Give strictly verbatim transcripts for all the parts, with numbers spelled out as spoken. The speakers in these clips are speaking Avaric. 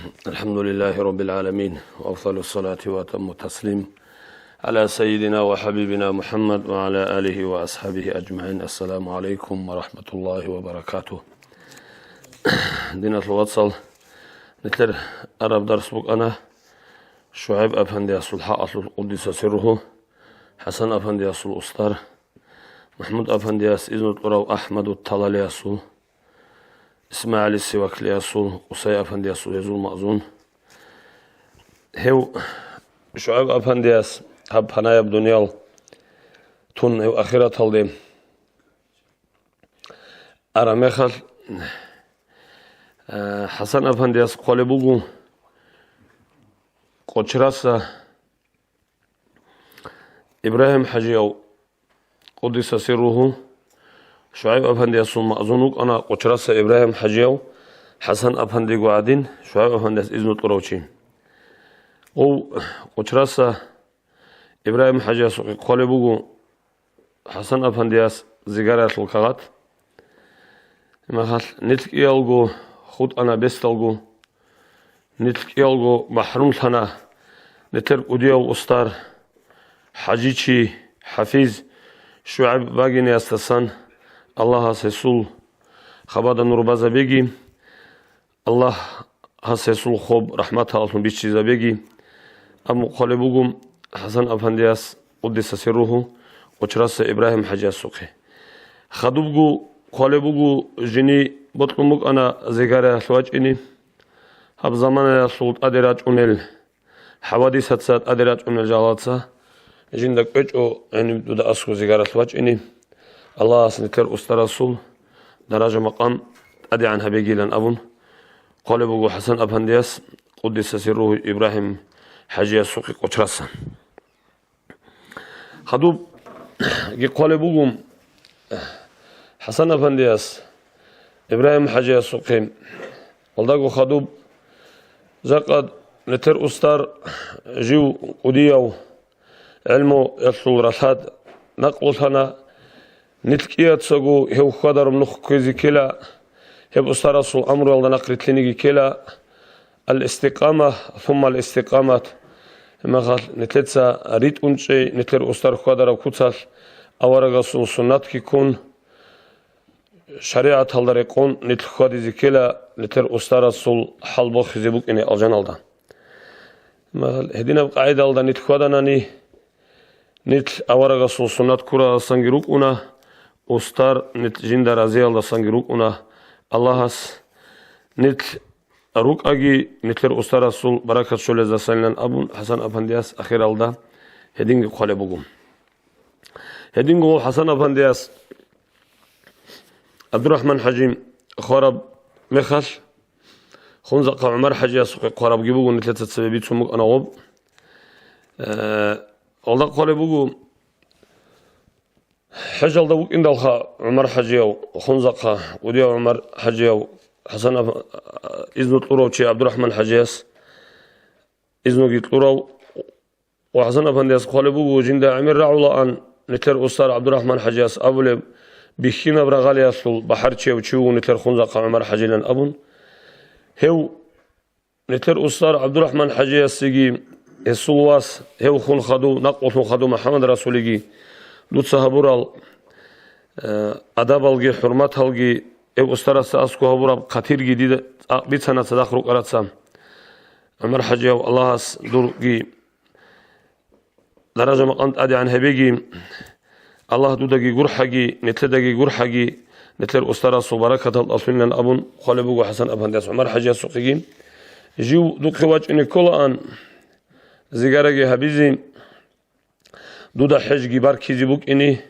الحمد لله رب العالمين، وأفضل الصلاة وأتم التسليم على سيدنا وحبيبنا محمد وعلى آله وأصحابه أجمعين. السلام عليكم ورحمة الله وبركاته. Диналъул вацал, нилъер араб дарс букӀана ШугӀайб апандиясул хӀакъалъулъ, къуддиса сирругьу, ХӀасан апандиясул устар, МахӀмуд апандияс изну кьурав АхӀмаду Талалиясул, ИсмагӀил Сиваклиясул, Къусай апандиясул гьезул мазун. Гьев ШугӀайб апандияс гьаб панаяб дуниял тун гьев ахираталде араб мехалъ, э, ХӀасан апандияс хъвалеб буго Къочраса Ибрагьим хӀажияв, къуддиса сирругьу, ШугӀайб апандиясул мазун вукӀана Къочраса Ибрагьим хӀажияв, ХӀасан апандиго гӀадин, ШугӀайб апандияс изну кьурав чи. Гъов Къочраса Ибрагьим хӀажиясухъе хъвалеб буго ХӀасан апандияс зигараялъул кагъат. Гьебмехалъ нилъ кӀиялго хутӀана бесдалго, нилъ кӀиялго махӀрумлъана нилъер кӀудияв устар, хӀажичи, хӀафиз ШугӀайб Багиниясдасан, Аллагьас гьесул хабада нур базабеги, Аллагь гьас гьесул хоб рахӀматаллъун биччизабеги, абун хъвалеб буго ХӀасан апандияс, къуддиса сирругьу, Къочраса Ибрагьим хӀажиясухъе. Хадубго хъвалеб буго, жини бокьун букӀана зигараялъ вачӀине. Гьаб заманаялъул тӀаде рачӀунел хӀавадисаца, тӀаде рачӀунел жалаца жинда кӀвечӀо гьениб дуда аскӀоб зигаралъ вачӀине, Аллагьас нилъер устарасул даража-макъам тӀадегӀан гьабегилан абун, хъвалеб буго ХӀасан апандияс, къуддиса сирругьу, Ибрагьим хӀажиясухъе Къочраса. Хадубги хъвалеб буго ХӀасан апандияс Ибрагьим хӀажиясухъе. Гьалдаго хадуб жакъа нилъер устар жив кӀудияв гӀелмуялъул ралъад накълулъана, нилъ кӀияцаго гьев хьвадараб нух кквезе ккела, гьеб устарасул амруялда нахъ рилълъинеги ккела, ал-истикъама, сумма ал-истикъамат, гьебмехалъ нилъеца ритӀун чӀей, нилъер устар хьвадараб куцалъ аварагасул суннатги ккун, шаригӀаталда рекъон нилъ хьвадизе ккела, нилъер устарасул хӀал бохизе букӀине алжаналда. Гьединаб къагӀидалда нилъ хьваданани, нилъ аварагасул суннат ккуралдасанги рукӀуна, устар нилъ жинда разиялдасанги рукӀуна, Аллагьас нилъ рукӀаги, нилъер устарасул баракат щолездасанилан абун, ХӀасан апандияс ахиралда гьединги хъвалеб буго. Гьединго ХӀасан апандияс ГӀабдурахӀман хӀажи хвараб мехалъ, Хунзахъа ГӀумар хӀажиясухъе хъварабги буго, нилъеца цебе бицун букӀана гъоб. Э, гьалда хъвалеб буго, хӀежалда вукӀиндалха ГӀумар хӀажияв, Хунзахъа кӀудияв ГӀумар хӀажияв, ХӀасан ап-, изну кьурав чи ГӀабдурахӀман хӀажияс изнуги кьурав, ва ХӀасан апандияс хъвалеб буго, жинда гӀемер рагӀулаан нилъер устар ГӀабдурахӀман хӀажияс абулеб, бихьинаб рагъалиялъул бахӀарчияв чи вуго нилъер Хунзахъа ГӀумар хӀажилан абун. Гьев нилъер устар ГӀабдурахӀман хӀажиясеги, гьесул вас, гьев хун хадув, накъулъун хадув МухӀаммад Расулиги, дуца гьабурал, э, адабалги хӀурматалги, гьев устарасда аскӀоб гьабураб хъатирги дида цӀакъ бицана цадахъ рукӀараца. ГӀумар хӀажияв, Аллагьас дурги даража-макъам тӀадегӀан гьабеги, Аллагь дудаги гурхӀаги, нилъедаги гурхӀаги, нилъер устарасул баракатал тӀалъунилан абун хъвалеб буго ХӀасан апандияс ГӀумар хӀажиясухъеги. Жив духъе вачӀине кколаан, зигараги гьабизе, дуда хӀежги баркизе букӀине,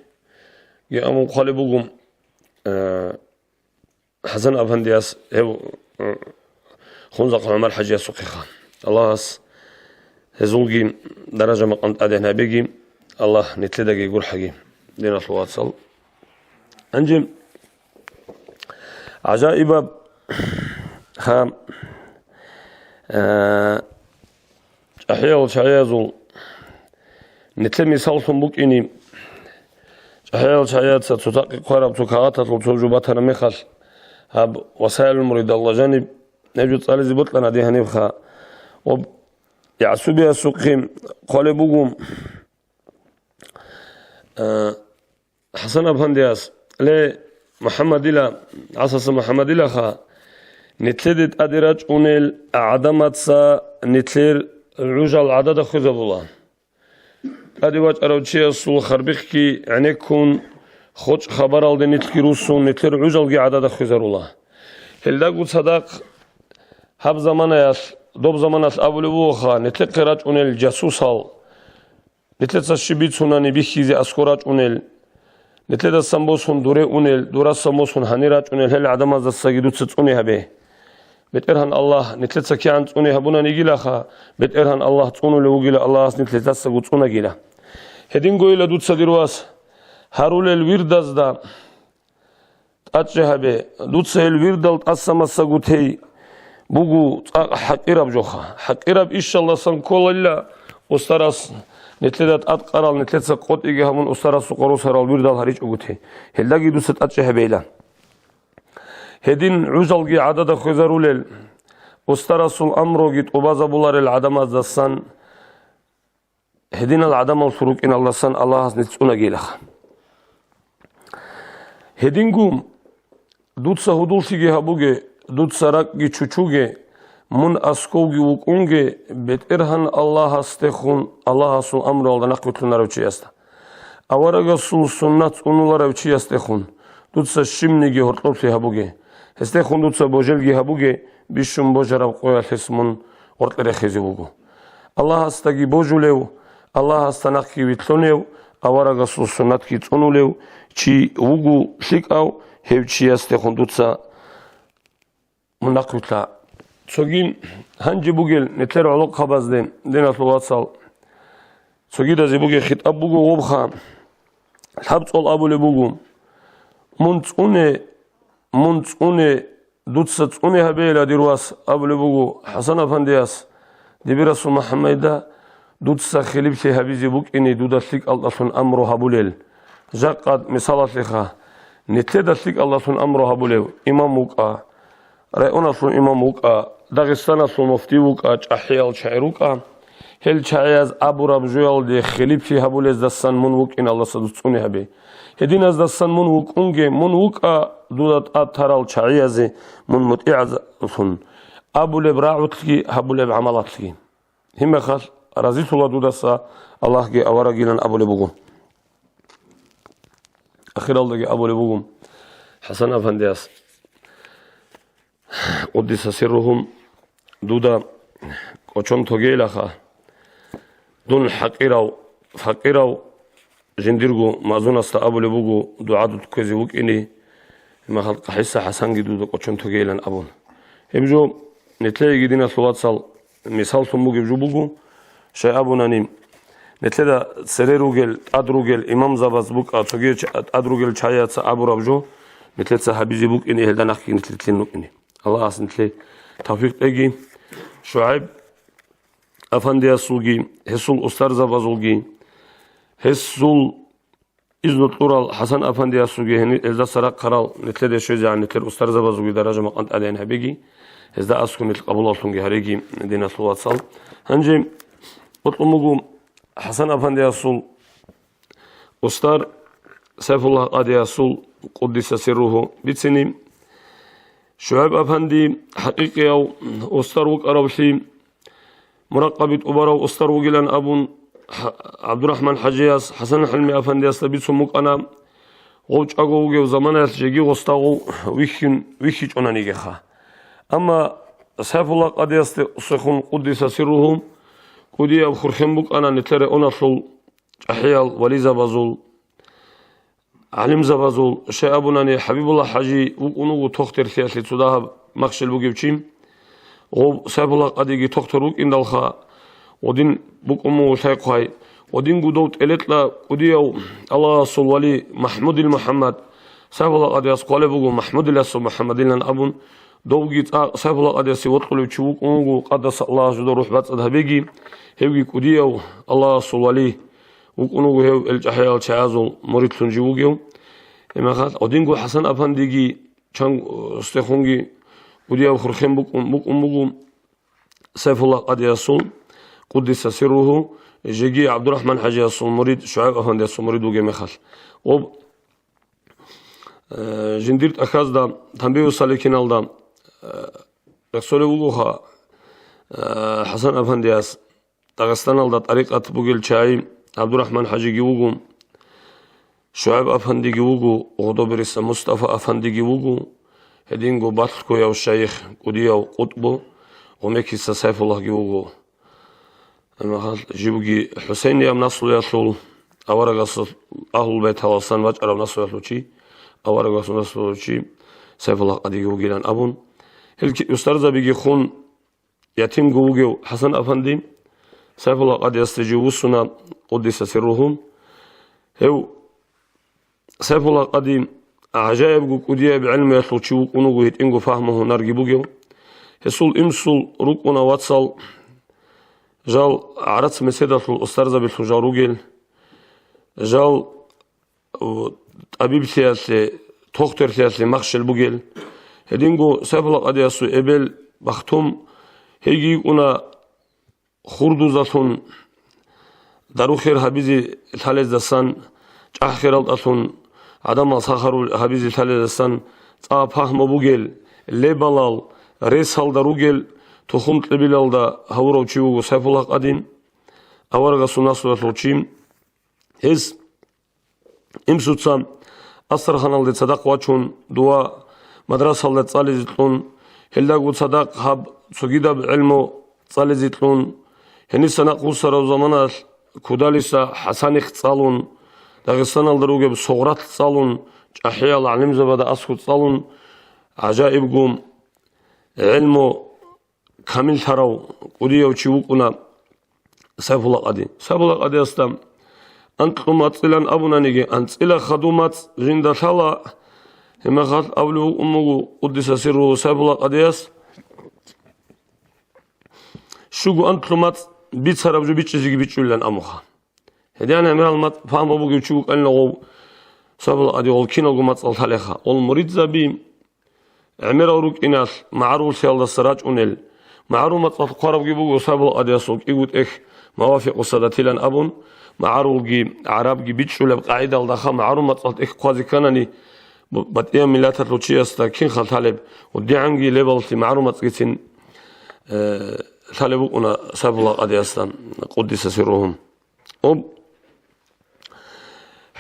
абун хъвалеб буго, э, ХӀасан апандияс гьев, э, Хунзахъа ГӀумар хӀажиясухъеха. Аллагьас гьезулги даража-макъам тӀадегӀан гьабеги, Аллагь нилъедаги гурхӀаги, диналъул вацал. Гьанже гӀажаибаб, ха, э, ЧӀахӀиял чагӀиязул нилъер мисаллъун букӀине, чӀахӀиял чагӀияца цоцахъе хъвараб цо кагъаталъул цо жо батана мехалъ, гьаб Васаилул Муридалда жаниб гьеб жо цӀализе бокьана дие гьанибха. Ва ЯгӀсубиясухъе хъвалеб буго, а, ХӀасан Афандияс: «Ле, МухӀаммадила, ГӀасаса МухӀаммадилаха, нитлъеде тӀаде рачӀунел гӀадамаца нитлъер гӀужал гӀадада хвезабула. ТӀаде вачӀарав чиясул харбихъги гӀенеккун, хочӀ хабаралде нитлъги руссун, нитлъер гӀужалги гӀадада хвезарула. Гьелдаго цадахъ гьаб заманаялъ, доб заманалъ абулеб бугоха, нитлъехъе рачӀунел жасусал, нитлъеца щиб бицунани бихьизе аскӀор рачӀунел, нитлъедасан босун дуре унел, дурасан босун гьанир рачӀунел гьел гӀадамаздасаги дуца цӀуне гьабе. БетӀергьан Аллагь нитлъеца кигӀан цӀуне гьабунанигилаха, БетӀергьан Аллагь цӀунулев вугила, Аллагьас нитлъецасаго цӀунагила. Гьедингойила дуца, дир вас, гьарулел вирдазда тӀадчӀи гьабе, дуца гьел вирдал тӀаса-масаго тей буго цӀакъ хӀакъираб жоха. ХӀакъираб ишалдасан кколайилла устарас нитлъеда тӀадкъарал, нитлъеца къотӀиги гьабун, устарасухъа росарал вирдал гьаричӀого тей. Гьелдаги дуца тӀадчӀи гьабейилан. Гьедин гӀужалги гӀадада хвезарулел, устарасул амруги тӀубазабуларел гӀадамаздасан гьединал гӀадамаллъун рукӀиналдасан Аллагьас нилъ цӀунагилаха. Гьединго дуца гьудуллъиги гьабуге, дуца ракӀги чучуге, мун аскӀовги вукӀунге, БетӀергьан Аллагьасдехун, Аллагьасул амруялда нахъвилълъунарав чиясда, аварагасул суннат цӀунуларав чиясдехун, дуца щибниги гьоркьоблъи гьабуге, гьесдехун дуца божелги гьабуге, бищун божараб къоялъ гьес мун гъоркье рехизе вуго. Аллагьасдаги божулев, Аллагьасда нахъги вилълъунев, аварагасул суннатги цӀунулев чи вуго лъикӀав, гьев чиясдехун дуца мун нахъвилълъа. Цоги гьанже бугел нилъер гӀолохъабазде, диналъул вацал, цогидазе бугеб хитӀаб буго гъобха. ЛъабцӀул абулеб буго: «Мун цӀуне, мун цӀуне, дуца цӀуне гьабейила, дир вас», — абулеб буго ХӀасан-афандияс дибирасул МухӀаммадида, дуца хилиплъи гьабизе букӀине дуда лъикӀалдалъун амру гьабулел. Жакъа мисалалъеха, нилъеда лъикӀалдалъун амру гьабулев имам вукӀа, районалъул имам вукӀа, Дагъистаналъул муфти вукӀа, чӀахӀиял чагӀи рукӀа, гьел чагӀияз абураб жоялде хилиплъи гьабулездасан мун вукӀиналдаса дуца цӀуне гьабе. Гьединаздасан мун вукӀунге, мун вукӀа дуда тӀад тарал чагӀиязе мун мутӀигӀазлъун, абулеб рагӀулъги гьабулеб гӀамалалъги. Гьебмехалъ разилъула дудаса Аллагьги аварагилан абулеб буго. Ахиралдаги абулеб буго ХӀасан-афандияс, къуддиса сирругьу, дуда кӀочон тогейилаха, дун хӀакъирав, факъирав жиндирго мазунасда абулеб буго, дугӀа дуда кквезе вукӀине, гьебмехалъ ХӀиса ХӀасанги дуда кӀочон тогейилан абун. Гьеб жо нилъееги, диналъул вацал, мисаллъун бугеб жо буго, щай абунани, нилъеда цере ругел, тӀад ругел имамзабаз букӀа, цоги ч-, тӀад ругел чагӀияца абураб жо, нилъеца гьабизе букӀине, гьелда нахъги нилъ рилълъин рукӀине. Аллагьас нилъее тавфикъ кьеги. ШугӀайб афандиясулги, гьесул устарзабазулги, гьесул изну кьурал ХӀасан афандиясулги гьени-, гьездаса рахъарал нилъеде щвезегӀан нилъер устарзабазулги даража-макъам тӀадегӀан гьабеги, гьезда аскӀун нилъ къабулаллъунги гьареги, диналъул вацал. Гьанже бокьун буго ХӀасан афандиясул устар Сайфуллагь къадиясул, къуддиса сирругьу, бицине. ШугӀайб афанди хӀакъикъияв устар вукӀаравлъи, муракъаби тӀубарав устар вугилан абун, ХӀа-, ГӀабдурахӀман ХӀажияс ХӀасан ХӀалми афандиясда бицун букӀана, гъов чӀаго вугев заманаялъ жеги гъосда гъов вихьин-, вихьичӀонанигеха. Амма Сайфуллагь къадиясдехун, къуддиса сирругьу, кӀудияб хурхен букӀана нилъер районалъул чӀахӀиял вализабазул, гӀалимзабазул. Щай абунани, ХӀабибуллагь ХӀажи вукӀун вуго тохтерлъиялъе цо дагьаб махщел бугев чи. Гъов Сайфуллагь къадиги тохтер вукӀиндалха, гъодин букӀун буго лъай-хъвай, гъодинго дов тӀелекьа кӀудияв Аллагьасул вали МахӀмудил МухӀаммад, Сайфуллагь къадияс хъвалеб буго МахӀмудиласул МухӀаммадилан абун, довги цӀакъ Сайфуллагь къадиясе вокьулев чи вукӀун вуго, къаддаса Аллагьас жидер рухӀ бацӀцӀад гьабеги, гьевги кӀудияв Аллагьасул вали вукӀун вуго, гьев гьел чӀахӀиял чагӀазул муридлъун жив вугев. Гьебмехалъ гъодинго ХӀасан афандиги чан, э, стехунги кӀудияв хурхен букӀун, букӀун буго Сайфулла къадиясул, къуддиса сирругьу, жеги ГӀабдурахӀман хӀажиясул мурид, ШугӀайб афандиясул мурид вугеб мехалъ. Ва, э, жиндир тӀахьазда, Танбигьу саликиналда, э, рехсолев вугоха, э, ХӀасан афандияс, Дагъистаналда тӀарикъат бугел чагӀи ГӀабдурахӀман хӀажиги вуго, ШугӀайб афандиги вуго, Гъодобериса Мустафа афандиги вуго, гьединго балъгояв шайих, кӀудияв къутӀбу Гъумекиса Сайфуллагьги вуго. Амма гьал живги ХӀусейнияб наслуялъул, аварагасул агьлул байталасан вачӀарав наслуялъул чи, аварагасул наслуялъул чи Сайфуллагь къадиги вугилан абун, гьел ки-, устарзабиги хун, ятимго вугев ХӀасан афанди, Сайфулла къадиясда жив вуссуна, къуддиса сирругьу. Гьев Сайфулла къади гӀажаибго кӀудияб гӀелмуялъул чи вукӀун вуго, гьитӀинго пагьму-гьунарги бугев. Гьесул имсул рукӀуна вацал, жал гӀарац-меседалъул устарзабилъун жал ругел, жал тӀабиблъиялъе, тохтерлъиялъе махщел бугел. Гьединго Сайфулла къадиясул эбел Бахтум, гьейги йикӀуна хурдузалъун дару-хер гьабизе лъалездасан, чӀахӀ-хералталъун гӀадамал сахарул гьабизе лъалездасан, цӀа пагьму бугел, лебалал, ресалда ругел, тухум-кьибилалда гьавурав чи вуго Сайфулла къади, аварагасул наслуялъул чи. Гьес имсуца Астраханалде цадахъ вачун, дова мадрасалда цӀализе кьун, гьелдаго цадахъ гьаб цогидаб гӀелму цӀализе кьун, гьениса накъусарав заманалъ Кудалиса ХӀасанихъ цӀалун, Дагъистаналда ругеб Сугърат цӀалун, чӀахӀиял гӀалимзабада аскӀов цӀалун, гӀажаибго гӀелму камиллъарав кӀудияв чи вукӀуна Сайфулла къади. Сайфулла къадиясда анкьлу мацӀилан абунаниги, анцӀила хадув мацӀ жинда лъала, гьеб мехалъ абулев вукӀун буго къуддиса сирругьу Сайфулла къадияс, щуго анкьлу мацӀ бицараб жо бичӀчӀизеги бичӀчӀулилан абунха. Гьединан гӀемерал мацӀ пагьму бугев чи вукӀанила гъов, Сайфулла къади, гъол киналго мацӀал лъалеха. Гъол муридзаби гӀемерал рукӀиналъ, магӀаруллъиялдаса рачӀунел, магӀарул мацӀалъ хъварабги буго Сайфулла къадиясул кӀиго тӀехь Мавафикъу Садатилан абун, магӀарулги гӀарабги бичӀчӀулеб къагӀидалдаха магӀарул мацӀалъ тӀехь хъвазе кканани, бу-, батӀияб миллаталъул чиясда кинха лъалеб, гьудигӀанги лебаллъи магӀарул мацӀгицин, э, лъалеб букӀуна Сайфулла къадиясда, къуддиса сирругьу. Об,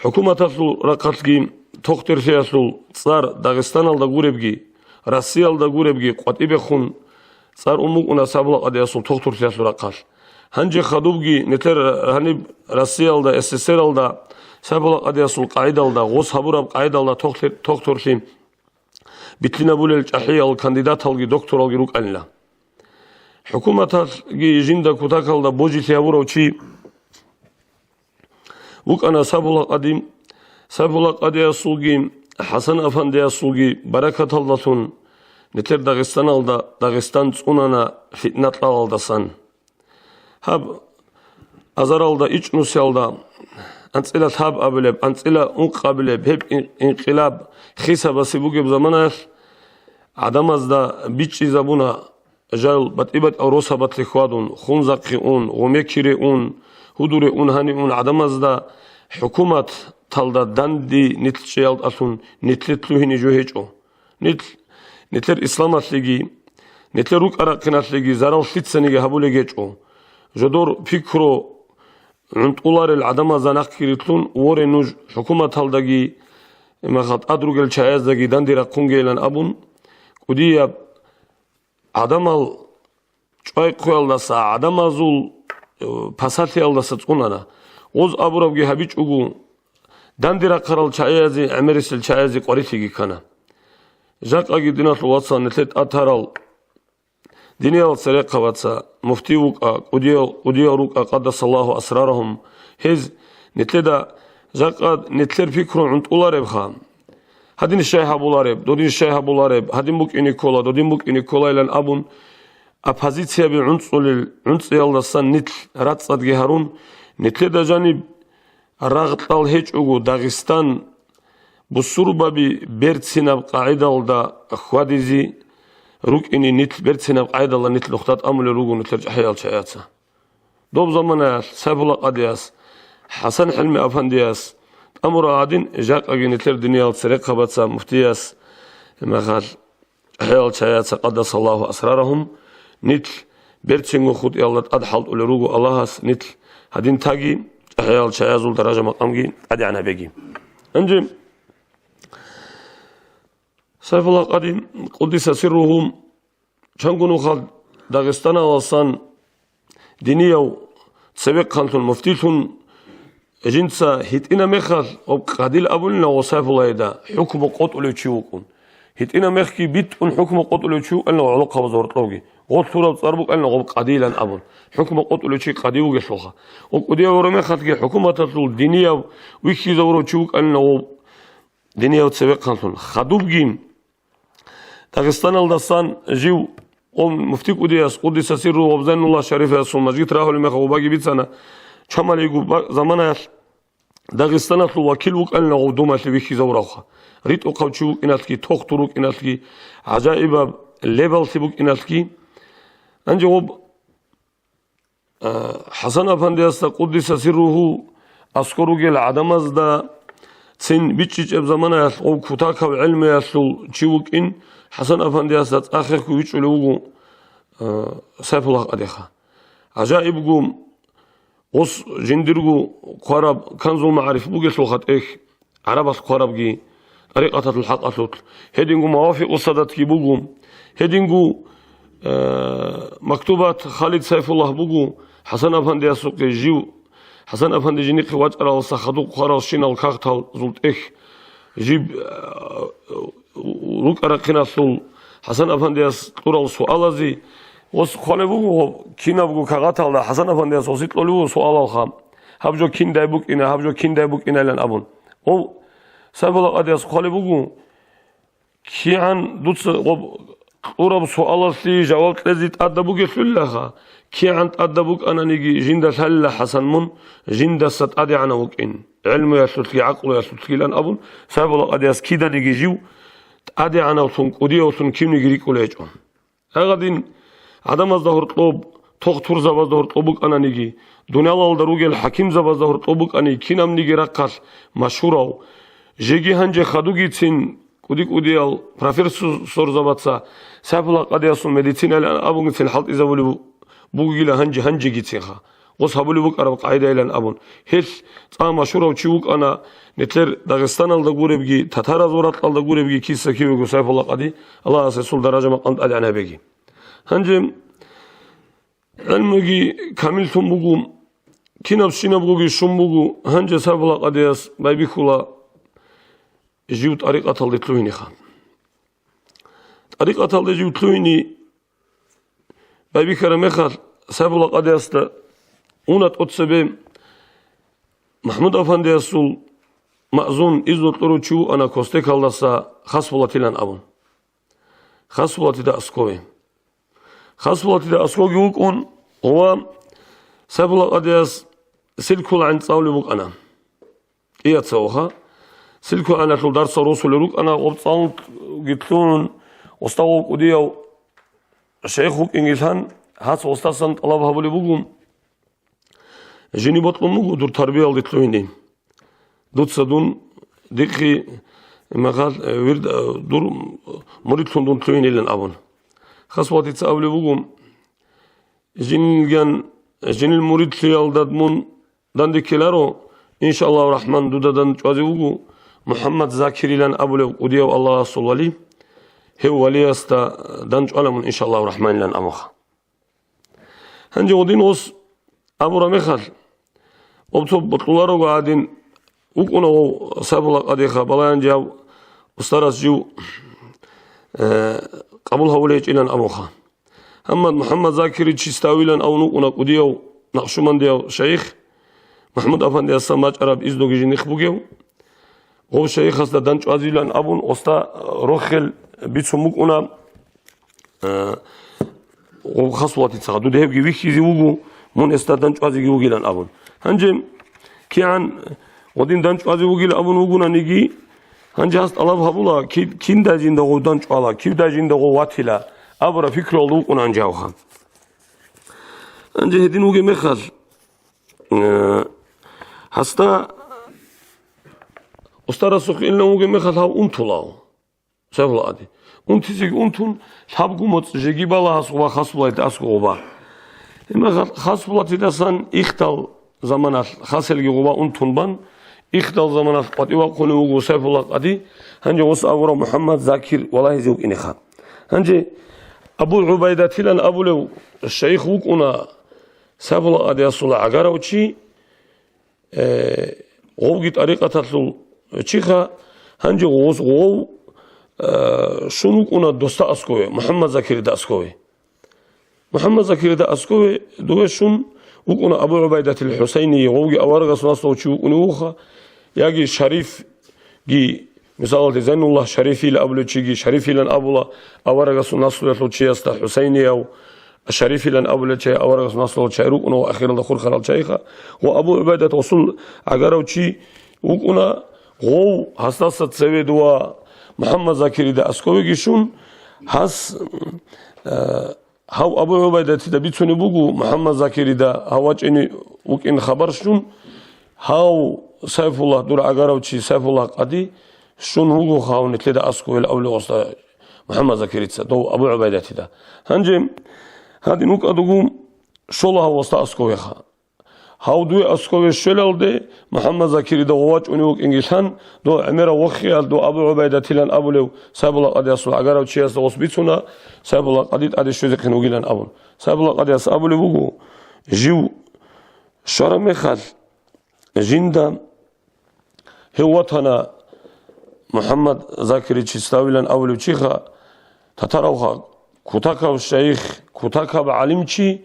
хӀукуматалъул рахъалъги тохтерлъиялъул цӀар Дагъистаналда гуребги, Россиялда гуребги къватӀибехун цӀар ун букӀуна Сайфулла къадиясул тохтурлъиялъул рахъалъ. Гьанже хадубги нилъер гьаниб Россиялда, СССРалда Сайфулла къадиясул къагӀидалда, гъос гьабураб къагӀидалда тохтер-, тохтурлъи битлъинабулел чӀахӀиял кандидаталги докторалги рукӀанила. ХӀукуматалъги жинда кутакалда божилъи гьабурав чи вукӀана Сайфулла къади. Сайфулла къадиясулги ХӀасан афандиясулги баракаталдалъун нилъер Дагъистаналда Дагъистан цӀунана фитна кьалалдасан. Гьаб азаралда ичӀнусиялда анцӀила лъаб абулеб, анцӀила ункъ абулеб гьеб ин-, инкъилаб хисабасе бугеб заманаялъ гӀадамазда бичӀчӀизабуна жал батӀи-батӀиял росабалъе хьвадун, Хунзахъе ун, Гъумекире ун, Гьудуре ун, гьанив ун гӀадамазда хӀукуматалда данде нилъ чӀеялтӀалъун нилъе лъугьине жо гьечӀо. Нилъ, нилъер исламалъеги, нилъер рукӀа-рахъиналъеги зарал лъицаниги гьабулеб гьечӀо. Жодор пикру гӀунтӀуларел гӀадамазда нахъги рилълъун воре нуж хӀукуматалдаги, имаха тӀад ругел чагӀаздаги данде рахъунгейилан абун, кӀудияб гӀадамал чӀвай-хъуялдаса, гӀадамазул, э, пасалъиялдаса цӀунана. Гъоз абурабги гьабичӀого, данде рахъарал чагӀиязе, гӀемерисел чагӀиязе къварилъиги ккана. Жакъаги, диналъул вацал, нилъер тӀатарал диниял церехъабаца, муфти вукӀа, кӀудиял, кӀудиял рукӀа, къаддасаллагьу асрарагьум, гьез нилъеда жакъа нилъер пикру гӀунтӀуларебха. Гьадин щай гьабулареб, додин щай гьабулареб, гьадин букӀине ккола, додин букӀине кколайилан абун, оппозицияби гӀунцӀулел гӀунцӀиялдасан нилъ рацӀцӀадги гьарун, нилъеда жаниб рагъ-кьал гьечӀого Дагъистан бусурбаби берцинаб къагӀидалда хьвадизе, рукӀине нилъ берцинаб къайдала нилъ нухда тӀамулел руго нилъер чӀахӀиял чагӀаца. Доб заманаялъ Сайфулла къадияс, ХӀасан ХӀилми афандияс тӀамура гӀадин, жакъаги нилъер диниял церехъабаца муфтияс, мехалъ, чӀахӀиял чагӀаца къаддасаллагьу асрарагьум, нилъ берцинго хутӀиялда тӀад хӀалтӀулел руго Аллагьас, нилъ гьадин таги, чӀахӀиял чагӀазул даража-макъамги тӀадегӀанабеги. Гьанже Сайфулла къади, къуддиса сирругьу, чанго нухалъ Дагъистаналасан динияв цевехъанлъун, муфтилъун жинца гьитӀина мехалъ, гъоб къадил абулина гъо Сайфуллагьида, хӀукму къотӀулев чи вукӀун. ГьитӀина мехги битӀун хӀукму къотӀулев чи вукӀанила гӀолохъабазда гьоркьовги. Гъо лъураб цӀар букӀанила гъоб къадилан абун. ХӀукму къотӀулев чи къади вугелъулха. Гъо кӀудияв гьорумехалъги хӀукуматалъул динияв вихьизавурав чи вукӀанила гъо динияв цевехъанлъун. Хадубги Дагъистаналдасан жив гъо муфти кӀудияс, къуддиса сирругьу, гъоб Зайнуллагь Шарифиясул мажгит рагьулеб мехалъ гъобаги бицана, чамалиго ба-, заманаялъ Дагъистаналъул вакил вукӀанила гъов думалъе вихьизавуравха. РитӀухъав чи вукӀиналъги, тохтур вукӀиналъги, гӀажаибаб лебаллъи букӀиналъги. Гьанже гъоб ХӀасан афандиясда, къуддиса сирругьу, аскӀор ругел гӀадамазда цин бичӀчӀичӀеб заманаялъ гъов кутакав гӀелмуялъул чи вукӀин, ХӀасан афандиясда цӀахехго вичӀулев вуго, а, Сайфуллагь къадиха. ГӀажаибго, гъос жиндирго хъвараб Канзул МагӀариф бугелъулха тӀехь, гӀарабалъ хъварабги, тӀарикъаталъул хӀакъалъулъ, гьединго Мавафикъу Садатги буго, гьединго, э, Мактубат Халид Сайфуллагь буго, ХӀасан афандиясухъе жив, ХӀасан афанди жинихъе вачӀараласа хадуб хъваралщинал кагъталзул тӀехь жиб, э, рукӀарахъиналъул ХӀасан афандияс кьурал суалазе, гъос хъвалеб буго, кинабго кагъаталда ХӀасан афандияс гъосе кьолеб буго суалалха, гьаб жо киндай букӀина, гьаб жо киндай букӀинайилан абун. Гъов Сайфуллагь къадияс хъвалеб буго, кигӀан дуца гъоб кьураб суалалъе жаваб кьезе тӀадаб бугелъулилаха, кигӀан тӀадаб букӀананиги жинда лъалила ХӀасан мун жиндаса тӀадегӀанав вукӀин, гӀелмуялъулъги гӀакълуялъулъгилан абун, Сайфуллагь къадияс киданиги жив тӀадегӀанавлъун, кӀудиявлъун кивниги рикӀкӀулей гьечӀо. Гьагъадин гӀадамазда гьоркьоб, тохтурзабазда гьоркьоб букӀананиги, дуниялалда ругел хӀакимзабазда гьоркьоб букӀани кинабниги рахъалъ машгьурав, жеги гьанже хадугицин кӀуди-кӀудиял профессорзабаца Сайфуллагь къадиясул медицинайилан абунгицин хӀалтӀизабулеб бугила гьанже-гьанжегицинха. Гъос гьабулеб букӀараб къагӀидайилан абун. Гьелъ цӀа машгьурав чи вукӀана, нилъер Дагъистаналда гуребги, татаразул ракьалда гуребги киса-кивего Сайфуллагь къади, Аллагьас гьесул даража-макъам тӀадегӀанабеги. Гьанже гӀелмуги камиллъун буго, кинаб щинабгоги щун буго, гьанже Сайфуллагь къадияс байбихьула жив тӀарикъаталде лъугьинеха. ТӀарикъаталде жив лъугьине байбихьараб мехалъ, Сайфуллагь къадиясда уна тӀоцебе МахӀмуд-афандиясул маъзун, изну кьурав чи вуана Костекалдаса Хасбулатилан абун. Хасбулатида аскове. Хасбулатида асковги вукӀун, ва Сайфуллагь къадияс Силкул гӀан цӀалулеб букӀана. КӀияца ваха. Силкул гӀаналъул дарсал росулел рукӀана, гъоб цӀалги лъугьун, устав кӀудияв шейх вукӀингилан, гьас устасан тӀалаб гьабулеб буго, жине бокьун буго дур тарбиялде лъугьине. Дуца дун, дихъе, мехалъ, э, вирд, э, дур муридлъун дун лъугьинилан абун. Хасбулатица абулеб буго, жинилган, жинил муридлъиялда мун дандеккеларо, иншааллагьу рахӀман, дуда дандчӀвазе вуго МухӀаммад Закирилан абулев кӀудияв Аллагьасул вали, гьев валиясда дандчӀвала мун, иншааллагьу рахӀманилан абунха. Гьанже гъудин гъос абураб мехалъ, гъоб цо бокьуларого гӀадин вукӀуна гъов Сайфуллагь къадиха, балагьанже гьав устарас жив, э, къабул гьавулейчӀилан абунха. Гьаммад МухӀаммад Закирич Чиставилан абун вукӀуна кӀудияв накъшумандияв шайих, МахӀмуд-афандиясда бачӀараб изнуги жиндихъ бугев. Гъов шайихасда дандчӀвазилан абун, оста рохел бицун букӀуна, э, гъов Хасбулатицаха, дуда гьебги вихьизе вуго, мун эсда дандчӀвазеги вугилан абун. Гьанже кигӀан гъодин дандчӀвазе вугил абун вугунаниги, гьанже гьас тӀалаб гьабула, киб-, киндай жинда гъов дандчӀвала, кибдай жинда гъов ватила, абураб пикруялда вукӀунаан жавха. Гьанже гьедин вугеб мехалъ, э, гьасда устарасухъ илан вугеб мехалъ гьав унтулав. Сайфуллагь-къади. Унтизеги унтун, лъабго моцӀ жеги бала гьас гъуба Хасбулатида аскӀов гъуба. Гьеб мехалъ Хасбулатидасан ихдал заманалъ хасилги гъуба унтун бан, ихдал заманалъ къватӀив вахъунев вуго Сайфуллагь-къади, гьанже гъос абурав МухӀаммад Закир валагьизе вукӀинеха. Гьанже Абу ГӀубайдатилан абулев шайх вукӀуна Сайфуллагь-къадиясул гӀагарав чи, э, гъовги тӀарикъаталъул чиха, гьанже гъос гъов, э, щун вукӀуна досда аскӀове, МухӀаммад Закирида аскӀове. МухӀаммад Закирида аскӀове дове щун вукӀуна Абу ГӀубайдатил ХӀусайние, гъовги аварагасул наслуялъул чи вукӀунев вуха, яги Шарифги, мисалалде, Зайнуллагь Шарифил абулев чиги, Шарифилан абула, аварагасул наслуялъул чиясда ХӀусайнияв, Шарифилан абулел чай аварагасул наслуялъул чай рукӀуна ва ахиралда хурхарал чайха. Ва Абу ГӀубайдат гъосул гӀагарав чи вукӀуна, гъов гьасдаса цеве дова МухӀаммад Закирида аскӀовеги щун, гьас, э, гьав Абу ГӀубайдатида бицунеб буго, МухӀаммад Закирида гьав вачӀине вукӀин хабар щун, гьав Сайфуллагь, дур гӀагарав чи Сайфуллагь-къади, щун вуго гьав нилъеда аскӀовел абулев гъосда МухӀаммад Закирица, дов Абу ГӀубайдатида. Гьанже гьадин вукӀа дугу щола гьав гъосда аскӀовеха. Гьав дуе аскӀове щвелалде, МухӀаммад Закирида гъов вачӀунев вукӀинги лъан, дов гӀемерав вохиялъ дов Абу ГӀубайдатилан абулев Сайфуллагь-къадиясул гӀагарав чиясда гъос бицуна, Сайфуллагь-къади тӀаде щвезехъин вугилан абун. Сайфуллагь-къадияс абулеб буго, жив щвараб мехалъ, жинда гьев ватана МухӀаммад Закирич Чиставилан абулев чиха, татаравха, кутакаб шайих, кутакаб гӀалимчи,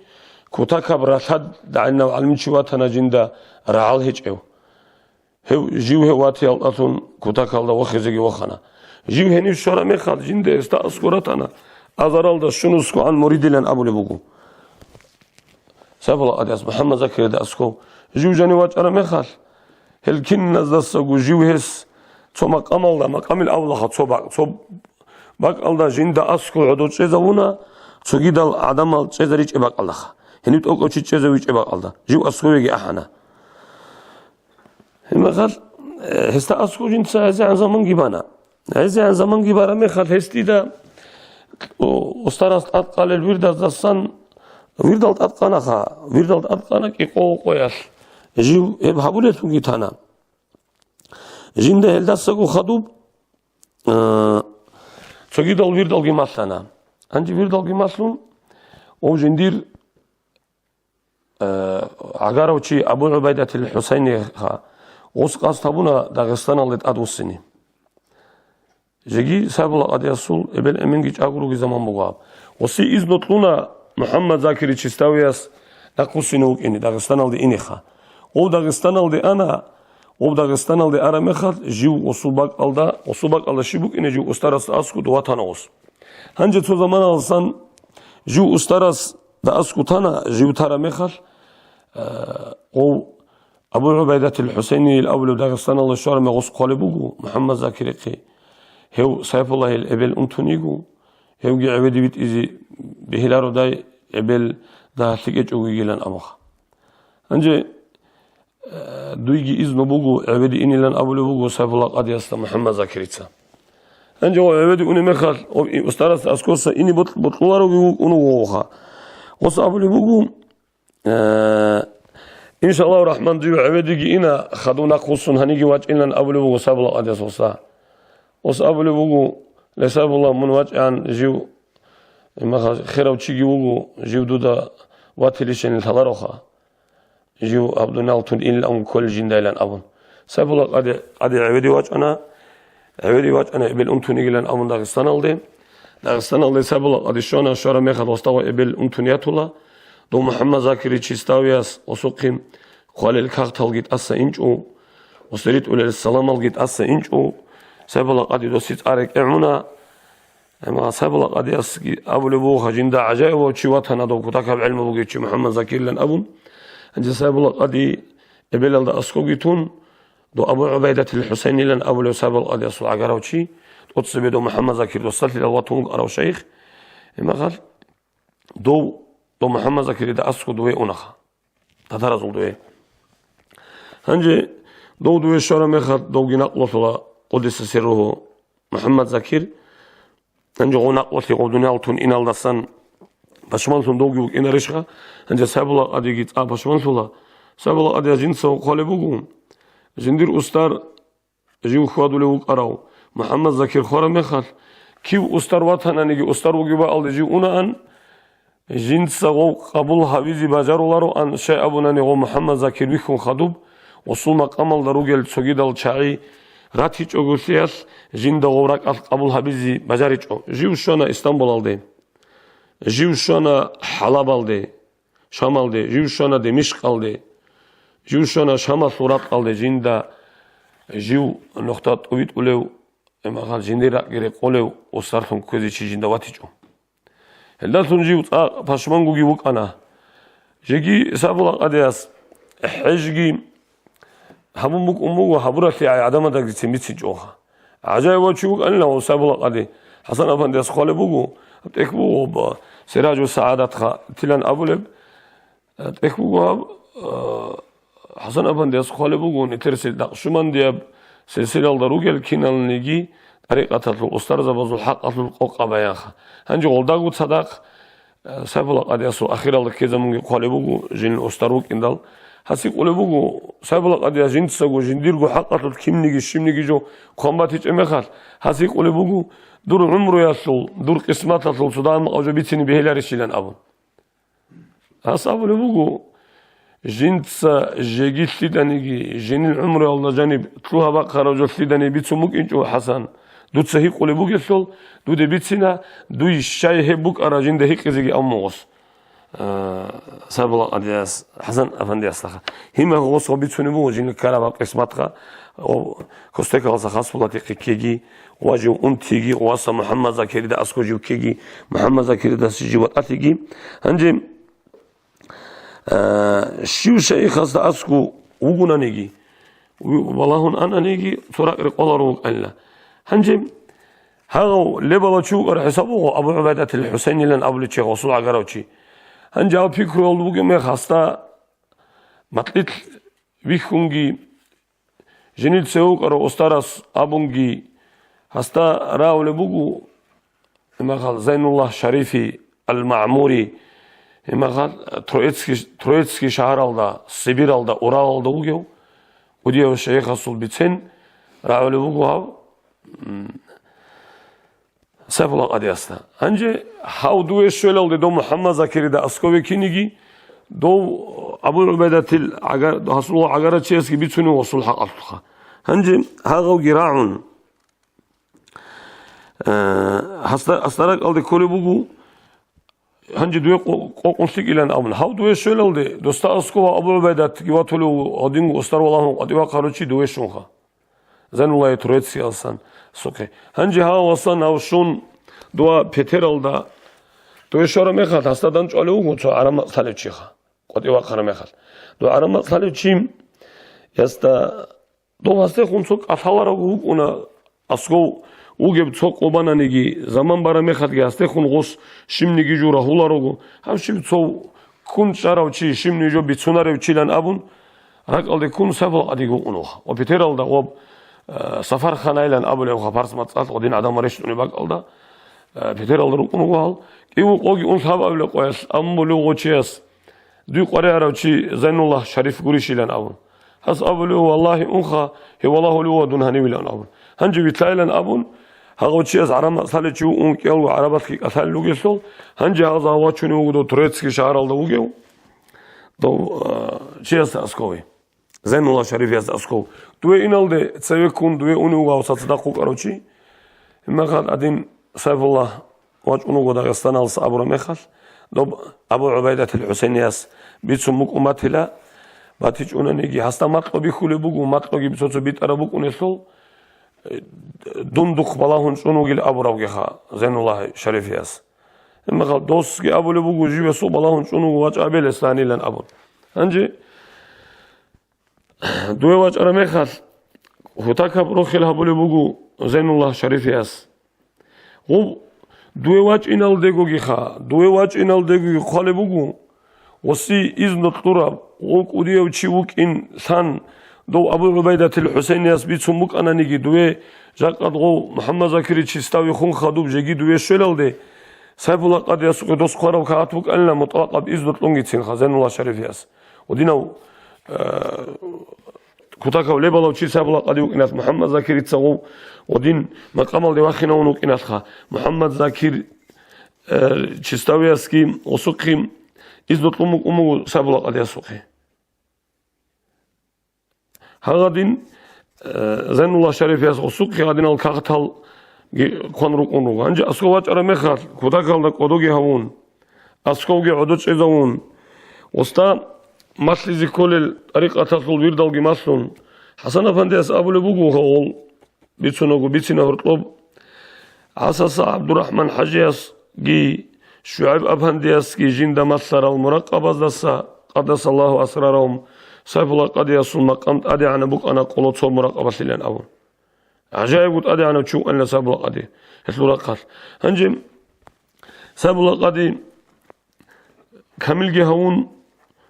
кутакаб ралъад гӀайнав гӀалимчи ватана жинда рагӀал гьечӀев. Гьев жив гьев ватиялдалъун кутакалда вохизеги вохана. Жив гьенив щвараб мехалъ, жинда гьесда аскӀор ратана, азаралда щунусгогӀан муридилан абулеб буго. Сайфуллагь-къадияс МухӀаммад Закирида аскӀов жив жанив вачӀараб мехалъ, гьел киназдасаго жив гьес цо макъамалда, макъамил авлаха цо бакӀ-, цо бакӀалда жинда аскӀов гӀодов чӀезавуна, цогидал гӀадамал чӀезаричӀеб бакӀалдаха, гьенив тӀокӀав чи чӀезавичӀеб бакӀалда, жив аскӀовеги ахӀана. Гьеб мехалъ, э, гьесда аскӀов жинца гӀезегӀан заманги бана. ГӀезегӀан заманги бараб мехалъ, гьес дида, о, устарас тӀадкъалел вирдаздасан, вирдал тӀадкъанаха, вирдал тӀадкъана кӀикъого къоялъ. Жив гьеб гьабулелъунги тана. Жинда гьелдасаго хадуб, э, цогидал вирдалги малъана. Гьанже вирдалги малъун, ов жиндир э, гӀагарав чи Абу ГӀубайдатил ХӀусайниха гъос къасд гьабуна Дагъистаналде тӀадвуссине. Жеги Сайфуллагь-къадиясул эбел-эменги чӀаго руги заман буго гьаб. Гъоси изну кьуна МухӀаммад Закирич Чиставияс нахъвуссине вукӀине, Дагъистаналде инеха. Ов Дагъистаналде ана, ов Дагъистаналде араб мехалъ, жив гъосул бакӀалда, гъосул бакӀалда щиб букӀине жив устарасда аскӀов дов ватана гъос. Гьанже цо заманалдасан жив устарас да аскӀов тана, жив тараб мехалъ, э, гъов Абу ГӀубайдатил ХӀусайнил абулев Дагъистаналда щвараб мехалъ гъос хъвалеб буго МухӀаммад Закирихъе. Гьев Сайфуллагьил эбел унтун йиго, гьевги гӀебеде витӀизе бегьилародай, эбел дагьалъи кӀечӀого йигилан абуха. Гьанже Э, дуйги изну буго, гӀебеде инилан абулеб буго Сайфуллагь-къадиясда МухӀаммад Закирица. Гьанже гъов гӀебеде унеб мехалъ, гъов и-, устарас аскӀоса ине бокь-, бокьулароги вукӀун вугоха. Гъос абулеб буго, э, «Иншаллагьу рахман, дуе гӀебедеги ина, хадув нахъвуссун гьаниги вачӀинилан», абулеб буго Сайфуллагь-къадияс гъоса. Гъос абулеб буго, «Ле, Сайфуллагь, мун вачӀигӀан жив, имаха, херав чиги вуго, жив дуда ватилищани лъалароха». Жив гьаб дуниял тун илан кколел жиндайилан абун. Сайфуллагь-къади, къади гӀеведе вачӀана, гӀеведе вачӀана эбел унтунигилан абун Дагъистаналде. Дагъистаналде Сайфуллагь-къади щвана, щвараб мехалъ гъосда гъов эбел унтун ятула. Дов МухӀаммад Закирич Чиставияс гъосухъе хъвалел кагъталги тӀаса инчӀо, гъосде ритӀулел саламалги тӀаса инчӀо. Сайфуллагь-къади досие цӀар рекӀегӀуна. Амма Сайфуллагь-къадиясги абулеб буго, жинда гӀажаибав чи ватана, дов кутакаб гӀелму бугев чи МухӀаммад Закирилан абун. Гьанже Сайфуллагь-къади эбелалда аскӀовги тун, дов Абу ГӀубайдатил ХӀусайнилан абулев Сайфуллагь-къадиясул гӀагарав чи, тӀоцебе дов МухӀаммад Закир досалъилал ватун вукӀарав шайх, Гьебмехалъ дов, дов МухӀаммад Закирида аскӀов дове унаха. Татаразул дове. Гьанже дов дове щвараб мехалъ довги накълулъула, къуддиса сирругьу, МухӀаммад Закир. Гьанже гъов накълулъе гъов дуниял тун иналдасан пашманлъун довги вукӀинарищха? Гьанже Сайбула къадиги цӀа пашманлъула. Сайбула къадияс жинца хъвалеб буго, жиндир устар жив хьвадулев вукӀарав МухӀаммад Закир хвараб мехалъ, кив устар ватананиги, устар вугеб бакӀалде жив унаан, жинца гъов къабул гьабизе бажарулароан, щай абунани гъов МухӀаммад Закир вихьун хадуб, гъосул макъамалда ругел цогидал чагӀи ратичӀогулъиялъ, жинда гъов ракӀалъ къабул гьабизе бажаричӀо. Жив щвана Истамбулалде, жив щвана ХӀалабалде, Шамалде, жив щвана Димишкъалде, жив щвана Шамалъул ракъалде, жинда жив нухда тӀувитӀулев, гьебмехалъ жиндир ракӀги рекъолев устарлъун кквезе чи жинда ватичӀо. Гьелдалъун жив цӀа пашмангуги вукӀана. Жеги Сайбула къадияс хӀежги гьабун букӀун буго, гьабуралъи гӀай гӀадамадагицин бицинчӀоха. ГӀажаибав чи вукӀанила гъов Сайбула къади. ХӀасан-афандияс хъвалеб буго, гьаб тӀехь буго гьаб, Сиражу СагӀадатха тилан абулеб. ТӀехь буго гьаб, а, ХӀасан-афандияс хъвалеб буго, нилъер сил-, дакъ щумандияб силсилалда ругел киналниги тӀарикъаталъул устарзабазул хӀакъалъулъ къокъа баянха. Гьанже гъолдаго цадахъ Сайфулла къадиясул ахиралда ккезабунги хъвалеб буго, жинил устар вукӀиндал. Гьас гьикъулеб буго, Сайфулла къадияс жинцаго жиндирго хӀакъалъулъ кинниги щибниги жо хъван батичӀеб мехалъ, гьас гьикъулеб буго, дур гӀумруялъул, дур къисматалъул цо дагьаб макъаб жо бицине бегьиларищилан абун. Гьас абулеб буго, жинца жеги лъиданиги, жинил гӀумруялда жаниб лъугьа-бахъараб жо лъиданиги бицун букӀинчӀо, ХӀасан, дуца гьикъулеб бугелъул, дуде бицина, дуй щай гьеб букӀара жинда гьикъизеги абун буго гъос. А, Сайфулла къадияс, ХӀасан-афандиясдаха. Гьимахъ гъос гъо бицунеб буго, жинда ккараб гьаб къисматха, о, Костекаласа Хасбулатихъе ккеги, ва жив унтиги, васа МухӀаммад Закирида аскӀов жив ккеги, МухӀаммад Закиридаса жив ватӀалъиги. Гьанже, а, щив шайихасда аскӀов вугонаниги, ви-, балагьун ананиги, цо ракӀ рекъоларо вукӀанила. Гьанже гьагъав лебала чи вукӀар хӀисаб буго Абу ГӀубайдатил ХӀусейнилан абулев чи, гъосул гӀагарав чи. Гьанже гьав пикруялда бугеб мех гьасда макьилъ вихьунги, жинил цеве вукӀарав устарас абунги, гьасда рагӀулеб буго, имахал Зайнуллагь Шарифи Ал-Маъмури, имахал Троицкий, Троицкий шагьаралда, Сибиралда, Уралалда вугев, кӀудияв шайихасул бицен рагӀулеб буго гьав, м, Сайфулла къадиясда. Гьанже гьав дуе щвелалде дов МухӀаммад Закирида аскӀове киниги, дов Абу ГӀубайдатил гӀагар-, гьасул гӀагарачиясги бицунев гъосул хӀакъалъулъха. Гьанже гьагъавги рагӀун, э, гьасда-, гьасда ракӀалде кколеб буго, гьанже дуе къо-, къокъун лъикӀилан абун. Гьав дуе щвелалде, досда аскӀов Абу ГӀубайдатги ватулев гьадинго устар валагьун къватӀивахъарав чи дуе щунха. Зайнуллагь Троицкиялсан сухъе. Гьанже гьав васан гьав щун дова петералда, дуе щвараб мехалъ, гьасда дандчӀвалев вуго цо гӀараб мацӀ лъалев чиха, къватӀивахъараб мехалъ. Дов гӀараб мацӀ лъалев чи, гьасда, дов гьасдехун цо кӀалъаларав вукӀуна, аскӀов вугеб цо къо бананиги, заман бараб мехалъги гьасдехун гъос щибниги жо рагьуларого, гьав щиб цо ккун чӀарав чи, щибниги жо бицунарев чилан абун, ракӀалде ккун Сайфулла къадиги вукӀун вуха. Ва петералда гъоб, э, Сафарханайилан абулеб вуха, парс мацӀалъ гъодин гӀадамал рещтӀунеб бакӀалда, э, петералда рукӀун вуго гьал. КӀиго къоги ун лъабабилеб къоялъ абулев гъо чияс, дуй къваригӀарав чи Зайнуллагь Шариф гурищилан абун. Гьас абулев, валлагьи, унха, гьев валагьулев ва дун гьанивилан абун. Гьанже вилълъайилан абун, гьагъав чияс гӀараб мацӀ лъалев чи вукӀун кӀиялго гӀарабалъги кӀалъалел ругелъул, гьанже гьав вачунев вуго дов Троицкий шагьаралда вугев, дов, а, чиясда аскӀове, Зайнуллагь Шарифиясда аскӀов. Дуе иналде цеве ккун, дуе унев вуго гьав цацадахъ вукӀарав чи. Гьебмехалъ гьадин Сайфулла вачӀун вуго Дагъистаналдаса абураб мехалъ, доб Абу ГӀубайдатил ХӀусейнияс бицун букӀун батила, батичӀунаниги, гьасда макьу бихьулеб буго, макьуги цо-цо битӀараб букӀунелъул, э, дун духъ балагьун чӀун вугил абурабгиха Зайнуллагь Шарифияс. Гьебмехалъ досги абулеб буго, живесухъ балагьун чӀун вуго, вачӀа абе гьесда гьанилан абун. Гьанже дуе вачӀараб мехалъ, гьутакаб рохел гьабулеб буго Зайнуллагь Шарифияс. Гъуб Дуе вачӀиналдегогиха, дуе вачӀиналдегоги хъвалеб буго, гъоси изну кьураб, гъо кӀудияв чи вукӀин лъан, дов Абу ГӀубайдатил ХӀусейнияс бицун букӀананиги, дуе жакъад гъов МухӀаммад Закиричи ставихун хадуб жеги дуе щвелалде, Сайфулла къадиясухъе дос хъварав кагъат букӀанила мутӀлакъаб изну кьунгицин Зайнулла Шарифияс. Гъодинав, э, кутакав лебалав чи Сайфулла къади вукӀиналъ МухӀаммад Закирица гъов гъодин макъамалде вахинавун вукӀиналъха, МухӀаммад Закир, э, Чиставиясги гъосухъе изну кьун букӀун буго Сайфулла къадиясухъе. Гьагъадин, э, Зайнулла Шарифияс гъосухъе гьадинал кагътал ги-, хъван рукӀун руго. Гьанже аскӀов вачӀараб мехалъ, кутакалда кӀодоги гьавун, аскӀовги гӀодо чӀезавун, уста малъизе кколел тӀарикъаталъул вирдалги малъун, ХӀасан-афандияс абулеб буго гьавул, бицунаго бицина гьоркьоб, ГӀасаса ГӀабдурахӀман ХӀажиясги ШугӀайб-афандиясги жинда малъарал муракъабаздаса, къадасаллагьу асрарагьум, Сайфулла къадиясул макъам тӀадегӀанаб букӀана къоло цо муракъабалъилан абун. ГӀажаибгу тӀадегӀанав чи вукӀанила Сайфулла къади гьелъул рахъалъ. Гьанже Сайфулла къади камилги гьавун,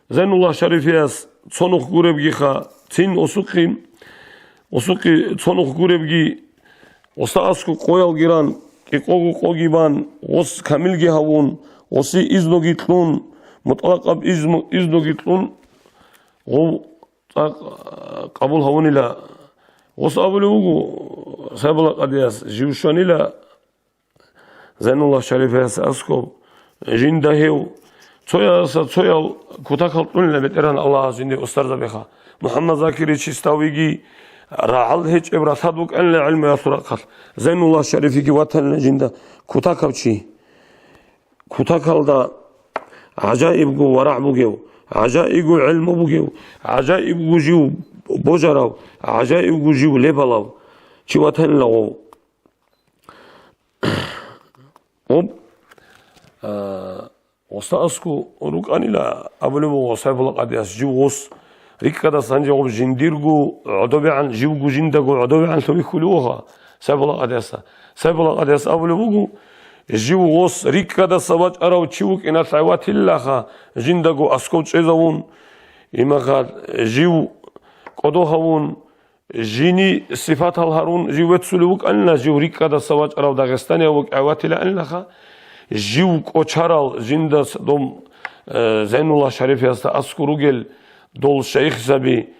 Зайнулла Шарифияс цо нух гуребгиха, цин осухъи, осухъи цо нух гуребги, оста аскӀов къоялги ран, кӀикъого къоги бан, гъос камилги гьавун, гъоси изноги кьун, мутӀлакъаб изну-, изноги кьун, гъов цӀакъ, а, къабул гьавунила. Гъос абулев вуго, Сайфулла къадияс жив щванила, Зайнулла Шарифияс аскӀов, жинда гьев, цояса цоял кутакал кьунила бетӀеран Аллагьас жинде устарзабиха. МухӀаммад Закиричи ставиги рагӀал гьечӀеб ралъад букӀанила гӀелмуялъул рахъалъ, Зайнулла Шарифиги ватанила жинда кутакав чи. Кутакалда гӀажаибго варагӀ бугев, гӀажаибго гӀелму бугев, гӀажаибго жив божарав, гӀажаибго жив лебалав чи ватанила гъов. Гъоб, а, оста аскӀов рукӀанила абулеб буго Сайфулла къадияс, жив гъос рикӀкӀадаса гьанже гъоб жиндирго гӀодобегӀан, живго жиндаго гӀодобегӀанлъун вихьулев вуго Сайфулла къадиясда. Сайфулла къадияс абулеб буго, жив гъос рикӀкӀадаса вачӀарав чи вукӀиналъ гӀеватилаха, жиндаго аскӀов чӀезавун, имаха жив кӀодо гьавун, жини сипатал гьарун жив веццулев вукӀанила, жив рикӀкӀадаса вачӀарав дагъистанияв вукӀа ватилаанилаха, жив кӀочарал жиндас дом, э, Зайнулла Шарифиясда аскӀор ругел дол шайихзаби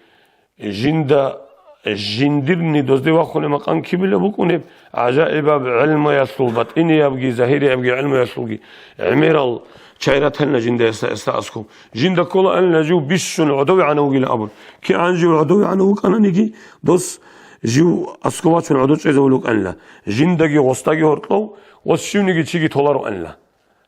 жинда жиндирни дозде вахунеб макъам кибила букӀунеб, гӀажаибаб гӀелмуялъул, батӀиниябги загьириябги гӀелмуялъулги гӀемерал чагӀи ратанила жинда гьесда, гьесда аскӀов. Жинда кколаанила жив бищун гӀодовегӀанав вугилан абун. КигӀан жив гӀодовегӀанав вукӀананиги, дос жив аскӀов вачун гӀодов чӀезавулев вукӀанила. Жиндаги гъосдаги гьоркьов, гъос щивниги чиги толароанила.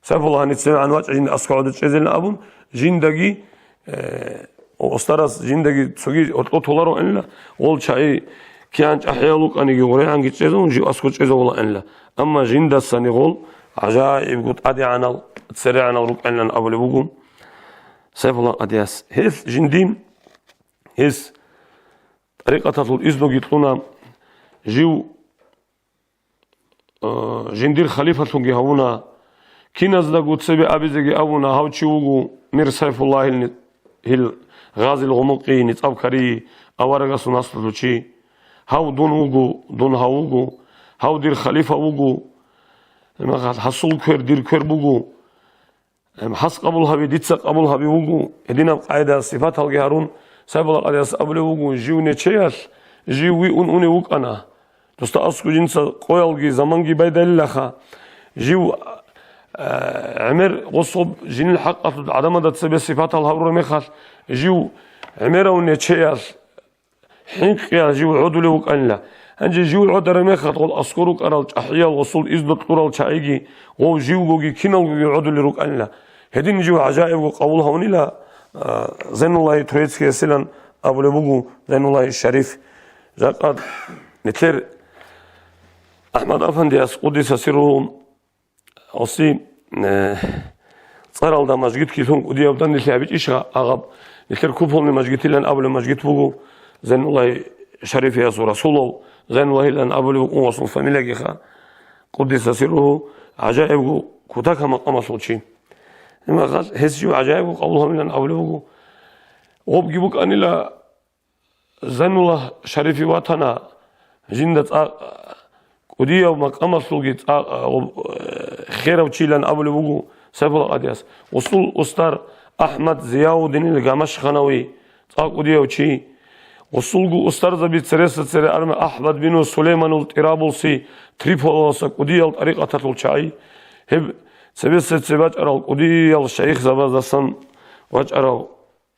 Сайфулла гьаниса цевегӀан вачӀа жинда аскӀов гӀодов чӀезилан абун, жиндаги, э, остарас жиндаги цоги гьоркьов толароанила, гъол чагӀи кигӀан чӀахӀиял вукӀаниги гъорегӀанги чӀезавун, жив аскӀов чӀезавулаанила. Амма жиндасани гъол гӀажаибго тӀадегӀанал, церегӀанал рукӀанилан абулеб буго Сайфулла къадияс. Гьес жинди, гьес тӀарикъаталъул изнуги кьуна, жив, э, жиндир халифалъунги гьавуна, киназдаго цебе абизеги абуна, гьав чи вуго Мир Сайфуллагьил ни-, гьил Гъазил Гъумукъи, НицӀаб Кари аварагасул наслулъул чи. Гьав дун вуго, дун гьав вуго, гьав дир халифа вуго, гьасул квер дир квер буго. Гьас къабул гьаби, дица къабул гьаби вуго. Гьединаб къайда сипаталги гьарун, Сайфулла къадияс абулев вуго, жив нечеялъ, жив виун унев вукӀана. Досда аскӀов жинца къоялги заманги байдалилаха. Жив, э, гӀемер гъособ жинил хӀакъалъулъ гӀадамазда цебе сипатал гьабураб мехалъ, жив гӀемерав нечеялъ, хӀинкъиялъ жив гӀодулев вукӀанила. Гьанже жив гӀодараб мехалъ гъол аскӀор рукӀарал чӀахӀиял гъосул изну кьурал чагӀиги, гъов живгоги киналгоги гӀодулел рукӀанила. Гьедин жив гӀажаибго къабул гьавунила, а, Зайнуллагьи Троицкиясилан абулеб буго, Зайнуллагьи Шариф. Жакъа нилъер АхӀмад-афандияс, къуддиса сирругьу, Оси, э, цӀаралда мажгит килъун кӀудияб данделъи гьабичӀищ гьа-, гьагъаб? Нилъер Куполный мажгитилан абулеб мажгит буго, Зайнуллагь Шарифиясул расулав, Зайнуллагьилан абулеб букӀун васул фамилиягиха, къуддиса сирругьу, гӀажаибго кутакаб макъамалъул чи. Гьеб мехалъ гьес жив гӀажаибго къабул гьабилан абулеб буго. Гъобги букӀанила, Зайнуллагь Шарифи ватана, жинда цӀа-, кӀудияв макъамалъулги цӀа-, херав чилан абулеб буго Сайфулла Къадияс. Гъусул устар АхӀмад Зияуддинил Гамашханави, цӀа кӀудияв чи. Гъусулго устарзаби цереса цере арма АхӀмад бину Сулейманул ТӀирабулси, Триполаласа кӀудиял тӀарикъаталъул чагӀи. Гьеб цебесеб цебе бачӀарал кӀудиял шайихзабаздасан вачӀарав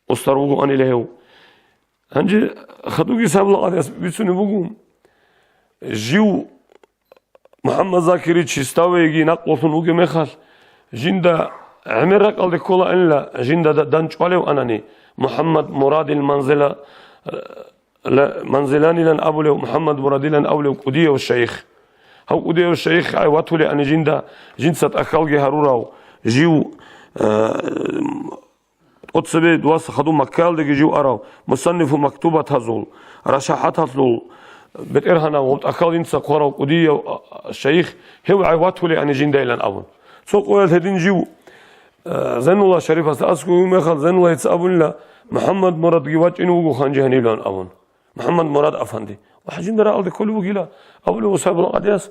устар вугоанила гьев. Гьанже хадуги Сайфулла Къадияс бицунеб буго, жив МухӀаммад Закирич Чистаевги накълулъун вугеб мехалъ, жинда гӀемер ракӀалде кколаанила, жинда да-, данчӀвалев анани, МухӀаммад Мурадил Манзила-, ла-, Манзиланилан абулев, МухӀаммад Мурадилан абулев кӀудияв шайих. Гьав кӀудияв шайих гӀай ватулеани жинда, жинца тӀахьалги гьарурав, жив, э, тӀоцебе дуаса хадуб Маккаялдеги жив арав, мусаннифу мактубатазул, рашахӀаталъул бетӀергьанав ва тӀахьал жинца хъварав кӀудияв, а, шайих, гьев гӀай ватулеани жиндайилан абун. Цо къоялъ гьедин жив, э, Зайнуллагь Шарифасда аскӀове мехалъ, Зайнуллагьица абунила, МухӀаммад Мурадги вачӀине вуго гьанже гьанивлан абун. МухӀаммад Мурад афанди. Ва жинда рагӀалде кколеб бугила, абулев Сайфулла Къадияс,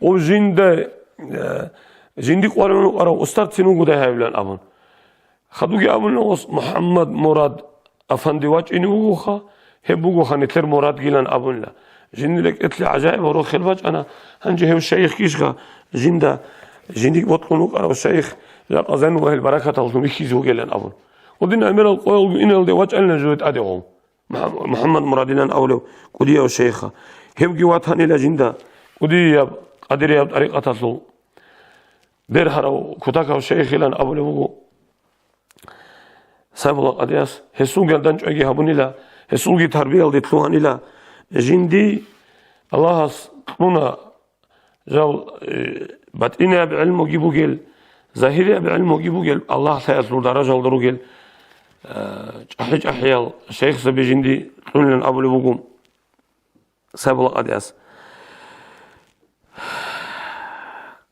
гъов жинда, э, жинди къваригӀун вукӀарав устарцин вугодай гьавилан абун. Хадуги абуна гъос, МухӀаммад Мурад афанди вачӀине вугоха, гьеб бугоха нилъер Мурадгилан абунила. Жинди рекӀелъе гӀажаиб гьорохел бачӀана, гьанже гьев шайихгищха, жинда, жиндиги бокьун вукӀарав шайих, жакъа Зайнуллагьил баракаталлъун вихьизе вугилан абун. Гъудин гӀемерал къоялго иналде вачӀанила журе тӀаде гъов. МухӀам-, МухӀаммад Мурадилан абулев кӀудияв шайиха. Гьевги ватанила жинда кӀудияб къадирияб тӀарикъаталъул бергьарав кутакав шайихилан абулеб буго Сайфулла Къадияс. Гьесулги данчӀвайги гьабунила, гьесулги тарбиялде лъугьанила. Жинди Аллагьас кьуна жал, э, батӀинияб гӀелмуги бугел, загьирияб гӀелмуги бугел, Аллагь лъаялъул даражалда ругел, э, чӀахӀи-чӀахӀиял шайихзаби жинди кьунилан абулеб буго Сайфулла Къадияс.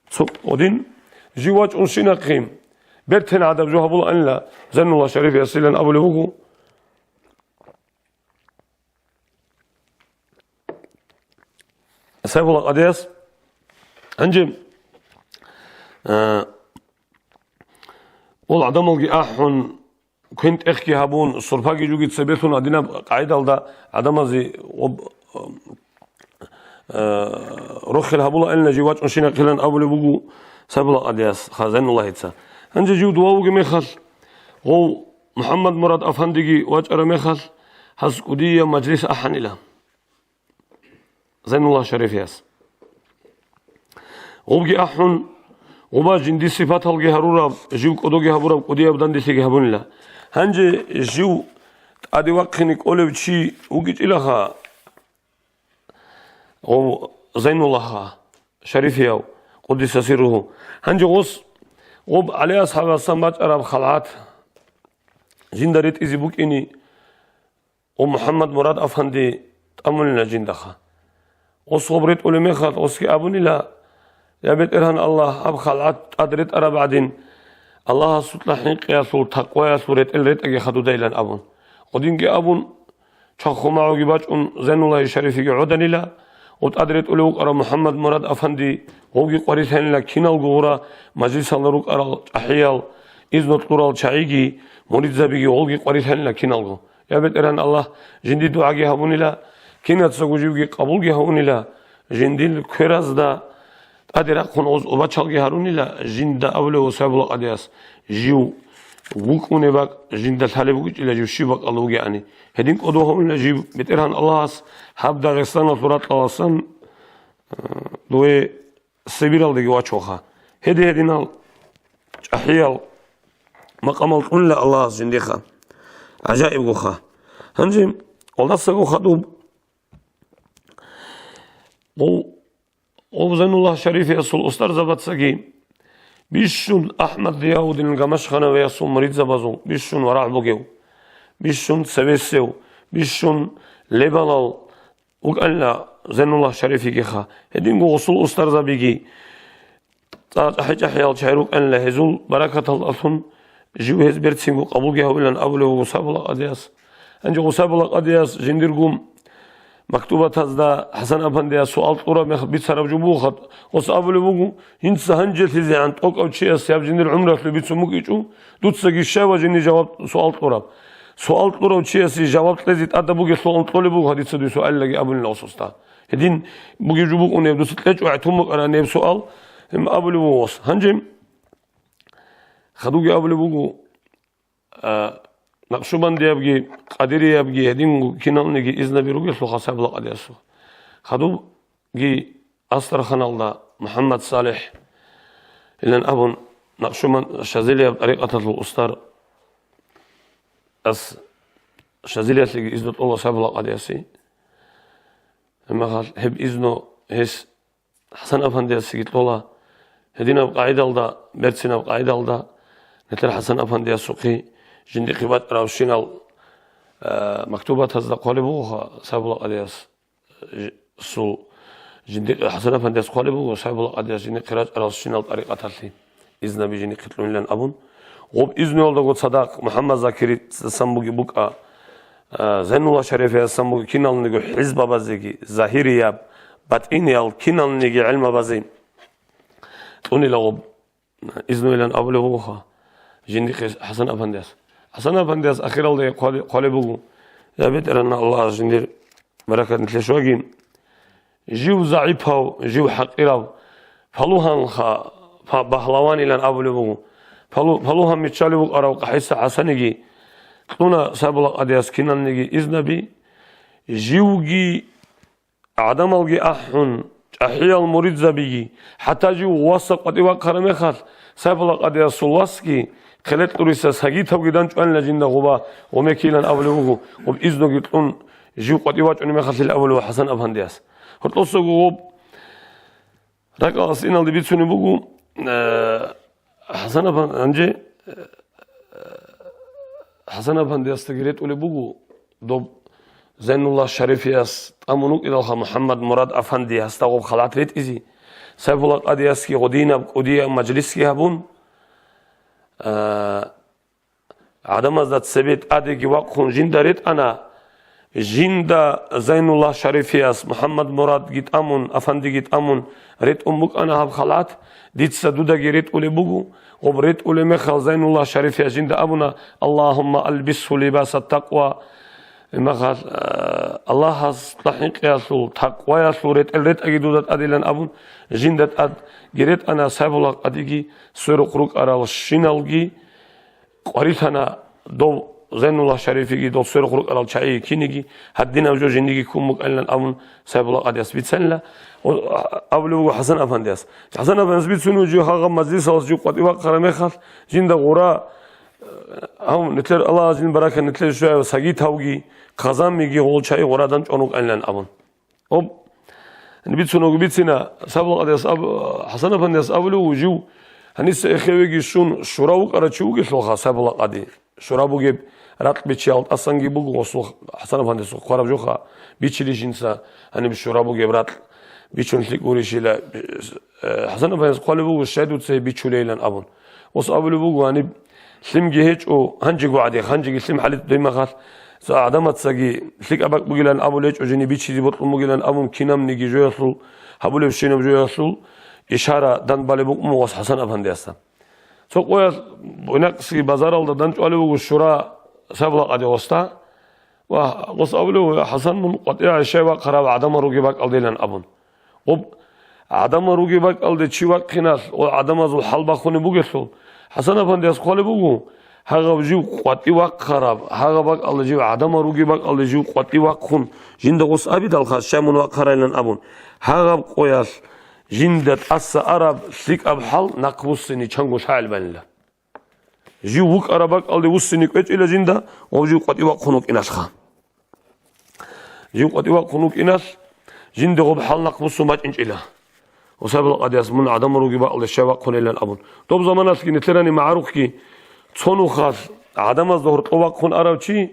Цо гъодин жив вачӀунщинахъе бертен гӀадаб жо гьабулаанила Зайнуллагь Шарифиясилан абулеб буго. Сайфулла Къадияс, гьанже, э, ол гӀадамалги ахӀун, квен-тӀехги гьабун, сурпаги жуги цебелъун гьадинаб къагӀидалда гӀадамазе об-, э, рохел гьабулаанила жив вачӀунщинахъилан абулеб буго Сайфулла Къадияс, ха, Зайнуллагьица. Гьанже жив дова вугеб мехалъ, гъов МухӀаммад Мурад афандиги вачӀараб мехалъ, гьас кӀудияб мажлис ахӀанила. Зайнуллагь Шарифияс. Гъубги ахӀун, гъуба жинди сипаталги гьарураб, жив кӀодоги гьабураб кӀудияб данделъиги гьабунила. Гьанже жив тӀаде вахъине кӀолев чи вугичӀилаха, гъов Зайнуллагьха Шарифияв, къуддиса сирругьу. Гьанже гъос гъуб ГӀали асхӀабасан бачӀараб халгӀат жинда ретӀизе букӀине, О, МухӀаммад Мурад афанди тӀамунила жиндаха. Ос гъоб ретӀулеб мехалъ, осги абунила: «Я БетӀергьан Аллагь, гьаб халгӀат тӀад ретӀараб гӀадин, Аллагьасукьа хӀинкъиялъул, такъваялъул ретӀел ретӀагиха дудайилан», — абун. Гъодинги абун, чваху магӀуги бачӀун, Зайнуллагь Шарифиги гӀоданила, гъоб тӀад ретӀулев вукӀарав МухӀаммад Мурад афанди, гъовги къварилъанила киналго гъура мажлисалда рукӀарал чӀахӀиял, изну кьурал чагӀиги, муридзабиги гъовги къварилъанила киналго. Я БетӀергьан Аллагь, жинди дугӀаги гьабунила, кинацаго живги къабулги гьавунила, жиндил кверазда тӀаде рахъун гъоз обачалги гьарунила, жинда абулев Сайфулла Къадияс, жив вукӀунеб бакӀ жинда лъалеб бугичӀила, жив щиб бакӀалда вугеани. Гьедин кӀодо гьавунила жив, БетӀергьан Аллагьас гьаб Дагъистаналъул ракьаласан, э, дуе Сибиралдаги вачуха. Гьеди-гьединал чӀахӀиял макъамал кьунила Аллагьас жиндиха. ГӀажаибгоха. Гьанже, гъолдасаго хадуб, гъов, гъов Зайнуллагь Шарифиясул устарзабацаги бищун АхӀмад Зияуддин Гамашханавиясул муридзабазул бищун варагӀ бугев, бищун цевесев, бищун лебалал, вукӀанила Зайнуллагь Шарифигиха, гьединго гъусул устарзабиги, цӀа-, чӀахӀи-чӀахӀиял чагӀи рукӀанила, гьезул баракаталдалъун жив гьез берцинго къабулги гьавилан абулев вуго Сайбула къадияс. Гьанже гъо Сайбула къадияс жиндирго мактубатазда ХӀасан-афандияс суал кьураб мех бицараб жо буго хат-, гъос абулеб буго, гьинца гьанжелъизегӀан тӀокӀав чияс гьаб жиндир гӀумралъул бицун букӀичӀо, дуцаги щай ва жиндир жаваб суал кьураб? Суал кьурав чиясе жаваб кьезе тӀадаб бугелъул кьолеб буго гьадица дуе суалилаги абулин гъосуста. Гьедин бугеб жо букӀунеб, дуца кьечӀо гӀатун букӀарани гьеб суал, гьеб абулеб буго гъос. Гьанже хадуги абулеб буго, а, накъшубандиябги, къадириябги, гьединго киналниги изнаби ругелъулха Сайбула къадиясул. Хадубги Астраханалда МухӀаммад СалихӀ илан абун, накъшубан-, Шазилияб тӀарикъаталъул устар, ас Шазилиялъеги изну кьола Сайбула къадиясе. Гьеб мехалъ гьеб изну гьес ХӀасан-афандиясеги кьола. Гьединаб къагӀидалда, берцинаб къагӀидалда, нилъер ХӀасан-афандиясухъе жиндихъе бачӀаравщинал, э, мактубатазда хъвалеб бугоха Сайбула къадияс, э, сул, жинди-, ХӀасан-афандияс хъвалеб буго Сайбула къадияс жиндихъе рачӀаравщинал тӀарикъаталъе изнаби жиндихъе кьунилан абун. Гъоб изнуялдаго цадахъ МухӀаммад Закиридасан буги букӀа, а, Зайнулла Шарифиясан буги киналниго хӀизбабазеги, загьирияб, батӀиниял киналниги гӀелмабазе кьунила гъоб изнуилан абулеб бугоха жиндихъе ХӀасан-афандияс. ХӀасан-афандияс ахиралда хъвале-, хъвалеб буго: «Я БетӀергьан Аллагь, жиндир баракат нилъе щваги, жив загӀипав, жив хӀакъирав, палугьанха, па-, пагьлаванилан абулеб буго. Палу-, палугьан миччалев вукӀарав КъахӀиса ХӀасаниги кьуна Сайбула къадияс киналниги изнаби, живги, гӀадамалги ахӀун, чӀахӀиял муридзабиги, хӀатта жив васаб къватӀив вахъараб мехалъ, Сайбула къадиясул васги, хъеле кьуриса сагитавги данчӀванила жинда гъоба, гъомекилан абулеб буго, гъоб изнуги кьун, жив къватӀив вачӀунеб мехалъил абулев ХӀасан-афандияс. Гьоркьосаго гъоб ракӀалас иналде бицунеб буго, э, ХӀасан-афан-, гьанже, э, ХӀасан-афандиясдаги ретӀулеб буго, доб Зайнулла Шарифияс тӀамун вукӀиналха МухӀаммад Мурад-афанди гьасда гъоб халат ретӀизе, Сайфулла къадиясги гъодинаб кӀудияб мажлисги гьабун, э, гӀадамазда цебе тӀадеги вахъун жинда ретӀана, жинда Зайнулла Шарифияс МухӀаммад Мурадги тӀамун, афандиги тӀамун ретӀун букӀана гьаб халат, дица дудаги ретӀулеб буго. Гъоб ретӀулеб мехалъ Зайнулла Шарифияс жинда абуна: «Аллагьумма албисгьу либаса такъва». Мехалъ, а, Аллагьасда хӀинкъиялъул, такъваялъул ретӀел ретӀаги дуда тӀадилан абун, жинда тӀадги ретӀана Сайфулла къадиги, сверухъ рукӀарал щиналги, къварилъана дов Зайнулла Шарифиги, дов сверухъ рукӀарал чагӀи киниги, гьадинаб жо жиндиги ккун букӀанилан абун Сайфулла къадияс бицанила, о, абулеб буго ХӀасан афандияс. ХӀасан афандияс бицунев жив гьагъаб мажлисалас жив къватӀив вахъараб мехалъ, жинда гъура, э, гьав нилъер Аллагьас жин баракат нилъер щвеяв сагитавги, хъазамиги гъол чагӀи гъурадан чӀун вукӀанилан абун. Об, бицунавги бицина, Сайфулла къадияс аб-, ХӀасан афандияс абулев жив, гьаниса эхевеги щун, шура вукӀарав чи вугелъулха Сайфулла къади. Шура бугеб ракь бичиял тӀасанги буго гъосул ХӀасан афандиясухъ хъвараб жоха, бичили жинца гьаниб шура бугеб ракь, бичун лъикӀ гурищила, э, ХӀасан афандияс хъвалеб буго, щай дуца гьеб бичулейилан абун. Гъос абулеб буго, гьаниб лъимги гьечӀо, гьанжего гӀадин, гьанжеги лъим хӀалитӀ доймахалъ, цо гӀадамацаги лъикӀаб бакӀ бугилан абулечӀо, жине бичизе бокьун бугилан абун, кинабниги жоялъул, гьабулебщинаб жоялъул ишара данбалеб букӀун буго ХӀасан афандиясда. Цо къоялъ буйнакъси базаралда данчӀвалев вуго шура Сайфулла къади гъосда. Ва гъос абулев: «Я ХӀасан, мун къватӀира щай вахъарав гӀадамал ругеб бакӀалдилан», — абун. Гъоб гӀадамал ругеб бакӀалде чи вахъиналъ, гъо гӀадамазул хӀал бахунеб бугелъул, ХӀасан афандияс хъвалеб буго, гьагъаб жив къватӀив вахъараб, гьагъаб бакӀалде жив гӀадамал ругеб бакӀалде жив къватӀив вахъун, жинда гъос абидалха, щай мун вахъарайилан абун, гьагъаб къоялъ жинда тӀаса араб лъикӀаб хӀал нахъбуссине чанго лъагӀел байнила. Жив вукӀараб бакӀалде вуссине кӀвечӀила жинда, ва жив къватӀив вахъун вукӀиналъха. Жив къватӀив вахъун вукӀиналъ, жинда гъоб хӀал нахъбуссун бачӀинчӀила. Ва Сайфулла къадияс мун гӀадамал ругеб бакӀалде щай вахъунейилан абун. Доб заманалъги нилъерани магӀарухъги цо нухалъ гӀадамазда гьоркьов вахъун арав чи,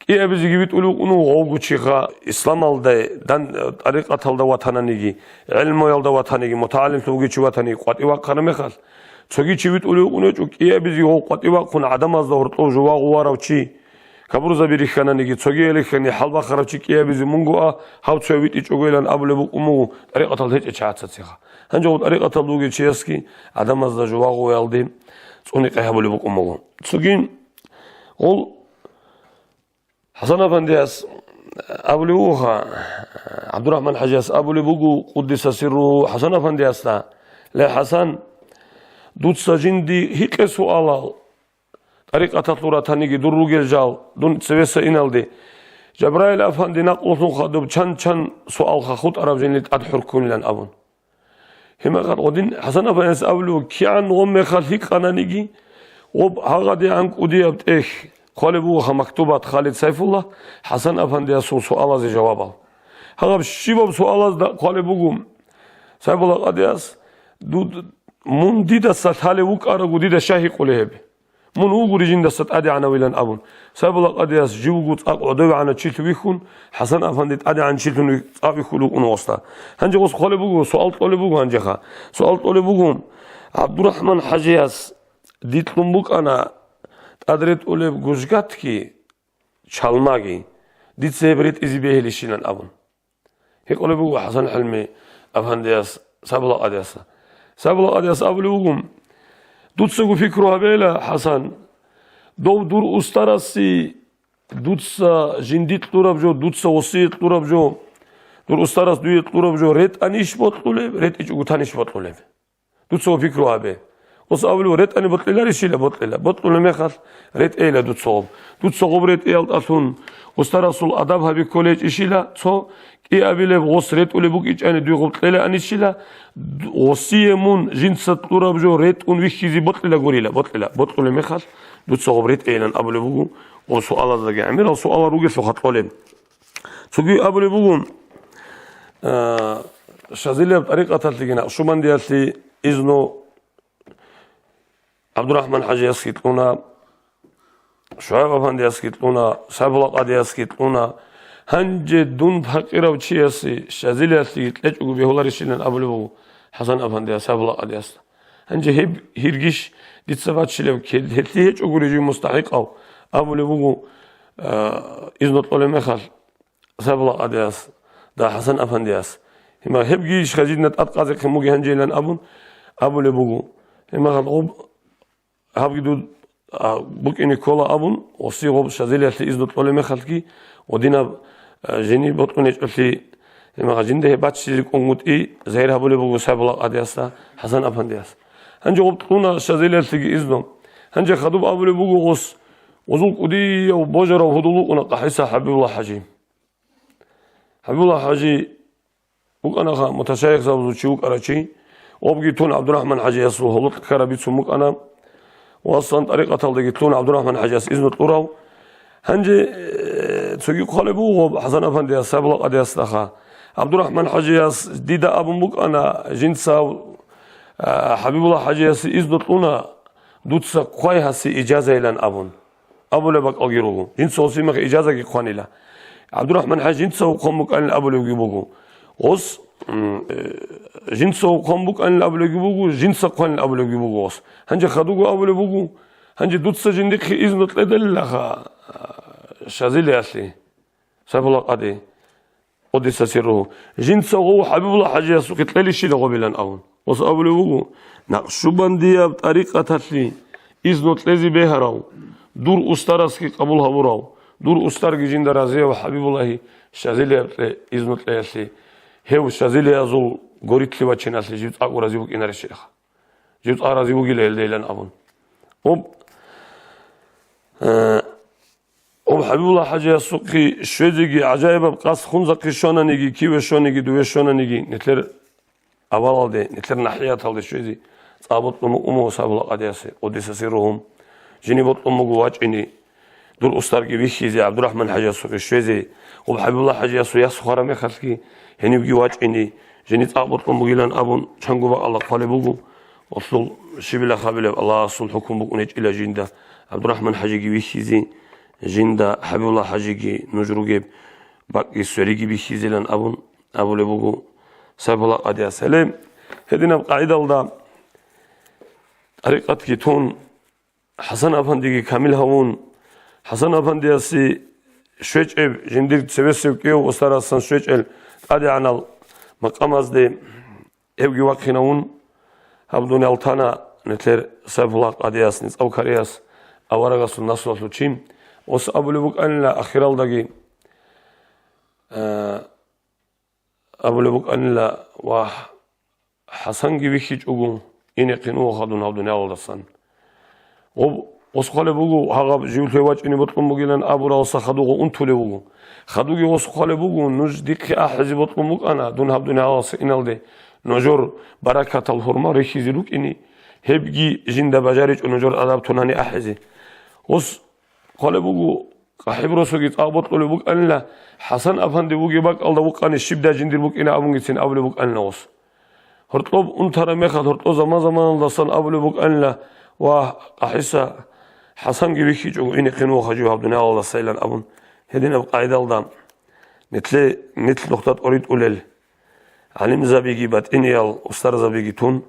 кӀиабизеги витӀулев вукӀун гъовгучиха, исламалда, дан, тӀарикъаталда ватананиги, гӀелмуялда ватаниги, мутагӀалимлъун вугев чи ватаниги, къватӀив вахъараб мехалъ, цоги чи витӀулев вукӀун гьечӀо, кӀиабизе гъов къватӀив вахъун гӀадамазда гьоркьов жувагъу варав чи, кабурзаби рихьананиги, цоги рихьани хӀалбахъарав чи кӀиабизе мунго а, гьав цояв витӀичӀого илан абулеб букӀун буго тӀарикъаталда гьечӀев чагӀаца цеха. Гьанже гъов тӀарикъаталда вугев чиясги гӀадамазда жувагъуялде цӀуникъи гьабулеб букӀун буго. Цоги гъол ХӀасан-афандияс абулеб бугоха, ГӀабдурахӀман-хӀажияс абулеб буго, къуддиса сирругьу, ХӀасан-афандиясда: «Ле, ХӀасан, дуца жинди гьикъе суалал, тӀарикъаталъул ратаниги дур ругел жал, дун цевеса иналде, Жабраил-афанди накълулъун хадуб чан-чан суалха хутӀараб жинлъи тӀад хӀурккунилан», — абун. Гьебмехалъ гъодин ХӀасан-афандияс абулев, кигӀан гъо мехалъ гьикъананиги, гъоб гьагъадигӀан кӀудияб тӀехь хъвалеб бугоха мактубат Халид Сайфуллагь ХӀасан-афандиясул суалазе жавабал. Гьагъаб щибаб суалазда хъвалеб буго Сайфуллагь къадияс: «Дуд-, мун дидаса лъалев вукӀараго, дида щай гьикъулей гьеб? Мун вугури жиндаса тӀадегӀанавилан», — абун. Сайфуллагь къадияс жив вуго цӀакъ гӀодовегӀанав чилъун вихьун, ХӀасан-афанди тӀадегӀанав чилъун вих-, цӀакъ вихьулев вукӀун гъосда. Гьанже гъос хъвалеб буго, суал кьолеб буго гьанжеха. Суал кьолеб буго: «ГӀабдурахӀман-хӀажияс дилъун букӀана тӀад ретӀулеб гужгатги чалмаги, дица гьеб ретӀизе бегьилищилан», — абун. Гьикъулеб буго ХӀасан ХӀалми-афандияс Сайфуллагь къадиясда. Сайфуллагь къадияс абулеб буго: «Дуцаго пикру гьабейила, ХӀасан, дов дур устарасе дуца жинди кьураб жо, дуца гъосие кьураб жо, дур устарас дуе кьураб жо ретӀанищ бокьулеб, ретӀичӀого танищ бокьулеб? Дуцаго пикру гьабе». Гъос абулев: «РетӀани бокьиларищила?» — «Бокьила». «Бокьулеб мехалъ ретӀейила дуца гъоб. Дуца гъоб ретӀиялдалъун устарасул адаб гьаби кколей гьечӀищила, цо кӀиабилеб гъос ретӀулеб букӀинчӀани дуе гъоб кьелаанищила, д-, гъосие мун жинца кьураб жо ретӀун вихьизе бокьила гурила». «Бокьила». «Бокьулеб мехалъ дуца гъоб ретӀейилан», — абулеб буго, гъоб суалаздаги гӀемерал суалал ругелъулха кьолеб. Цоги абулеб буго, а, Шазилияб тӀарикъаталъеги Накъшубандиялъе изну ГӀабдурахӀман-хӀажиясги кьуна, ШугӀайб-афандиясги кьуна, Сайфуллагь къадиясги кьуна. Гьанже дун пакъирав чиясе Шазилиялъеги кьечӀого бегьуларищилан абулеб буго ХӀасан-афандияс Сайфуллагь къадиясда. Гьанже гьеб гьиргищ дица бачилеб, кел-, гьелъие гьечӀогури жив мустахӀикъав абулеб буго, а, изну кьолеб мехалъ Сайфуллагь къадияс, да, ХӀасан-афандияс. Гьеб-, гьебги иш хазидна тӀад къазехъин буги гьанжейилан абун абулеб буго. Гьебмехалъ гъоб гьабги дуд, а, букӀине ккола абун, гъоси гъоб Шазилиялъе изну кьолеб мехалъги, гъодинаб, а, жени бокьун гьечӀолъи, гьебмехалъ жинда гьеб баччизе рикӀкӀунгутӀи загьир гьабулеб буго Сайфуллагь къадиясда ХӀасан-афандияс. Гьанже гъоб кьуна Шазилиялъеги изну. Гьанже хадуб абулеб буго гъос, гъозул кӀудияв божарав гьудул вукӀуна КъахӀиса ХӀабибуллагь-хӀажи. ХӀабибуллагь-хӀажи вукӀанаха муташайихзабазул чи вукӀарав чи, гъобги тун ГӀабдурахӀман-хӀажиясул гьоло ккараб бицун букӀана, ва аслан тӀарикъаталдаги тун ГӀабдурахӀман-хӀажияс изну кьурав. Гьанже, э, цоги хъвалеб буго ХӀасан-афандияс Сайфуллагь къадиясдаха. ГӀабдурахӀман-хӀажияс дида абун букӀана, жинца, э, ХӀабибуллагь-хӀажиясе изну кьуна, дуца хъвай гьасе ижазайилан абун. Абулеб бакӀалги руго. Жинца гъосие мехалъ ижазаги хъванила. ГӀабдурахӀман-хӀажи жинца хъван букӀанин абулебги буго. Гъос, м, э, жинца хъван букӀанин абулебги буго, жинца хъванин абулебги буго гъос. Гьанже хадуго абулеб буго, гьанже дуца жиндихъе изну кьедалилаха, а, Шазилиялъе, Сайфуллагь къади. Къуддиса сирругьу, жинца гъов ХӀабибуллагь-хӀажиясухъе кьелищила гъобилан абун. Гъос абулеб буго, Накъшубандияб тӀарикъаталъе изну кьезе бегьарав, дур устарасги къабул гьабурав, дур устарги жинда разияв ХӀабибуллагьи Шазилияб кье-, изну кьеялъе, гьев Шазилиязул гуритлъи вачиналъе жив цӀакъго рази вукӀинарищилаха. Жив цӀакъ рази вугила гьелдейилан абун. Гъоб, э, Гъоб ХӀабибуллагь-хӀажиясухъе щвезеги гӀажаибаб къасд хунзахъе щвананиги, киве щваниги, дуве щвананиги, нилъер авалалде, нилъер нахӀияталде щвезе цӀакъ бокьун букӀун буго Сайфуллагь къадиясе, къуддиса сирругьу. Жини бокьун буго вачӀине, дур устарги вихьизе, ГӀабдурахӀман-хӀажиясухъе щвезе. Гъоб ХӀабибуллагь-хӀажиясул яс хвараб мехалъги, гьенивги вачӀине, жини цӀакъ бокьун бугилан абун, чанго бакӀалда хъвалеб буго. Гъолъул щибила-хабилаб Аллагьасул хӀукму букӀун гьечӀила жинда, ГӀабдурахӀман-хӀажиги вихьизе, жинда ХӀабибулла ХӀажиги нуж ругеб бакӀги свериги бихьизилан абун абулеб буго Сайфулла къадияс. Гьеле гьединаб къагӀидалда тӀарикъатги тун, ХӀасан-афандиги камил гьавун, ХӀасан-афандиясе щвечӀеб, жиндир цебесев кӀияв устарасан щвечӀел тӀадегӀанал макъамазде гьевги вахъинавун, гьаб дуниял тана нилъер Сайфулла къадияс, нецӀав карияс, аварагасул наслуялъул чи. Ос абулеб букӀанила ахиралдаги, э, абулеб букӀанила, ва ХӀасанги вихьичӀого, инехъин вугьаха дун гьаб дуниялалдасан. Гъоб гъос хъвалеб буго, гьагъаб живлъе вачӀине бокьун бугилан абуралса хадуго унтулев вуго. Хадуги гъос хъвалеб буго, нуж дихъе ахӀизе бокьун букӀана, дун гьаб дуниялалса иналде нужер баракатал гьурма рихьизе рукӀине, гьебги жинда бажаричӀо нужер адаб тунани ахӀизе. Гъос хъвалеб буго, къахӀиб росуги цӀакъ бокьулеб букӀанила, ХӀасан-афанди вугеб бакӀалда вукъани щибдай жиндир букӀина абунгицин абулеб букӀанила гъос. Гьоркьоб унтараб мехалъ, гьоркьоб заман-заманалдасан абулеб букӀанила, ва къахӀиса ХӀасанги вихьичӀого, инехъин вугьа жив гьаб дуниялалдасайилан абун, гьединаб къайдалда нилъе, нилъ нухда тӀоритӀулел гӀалимзабиги батӀиниял устарзабиги тун,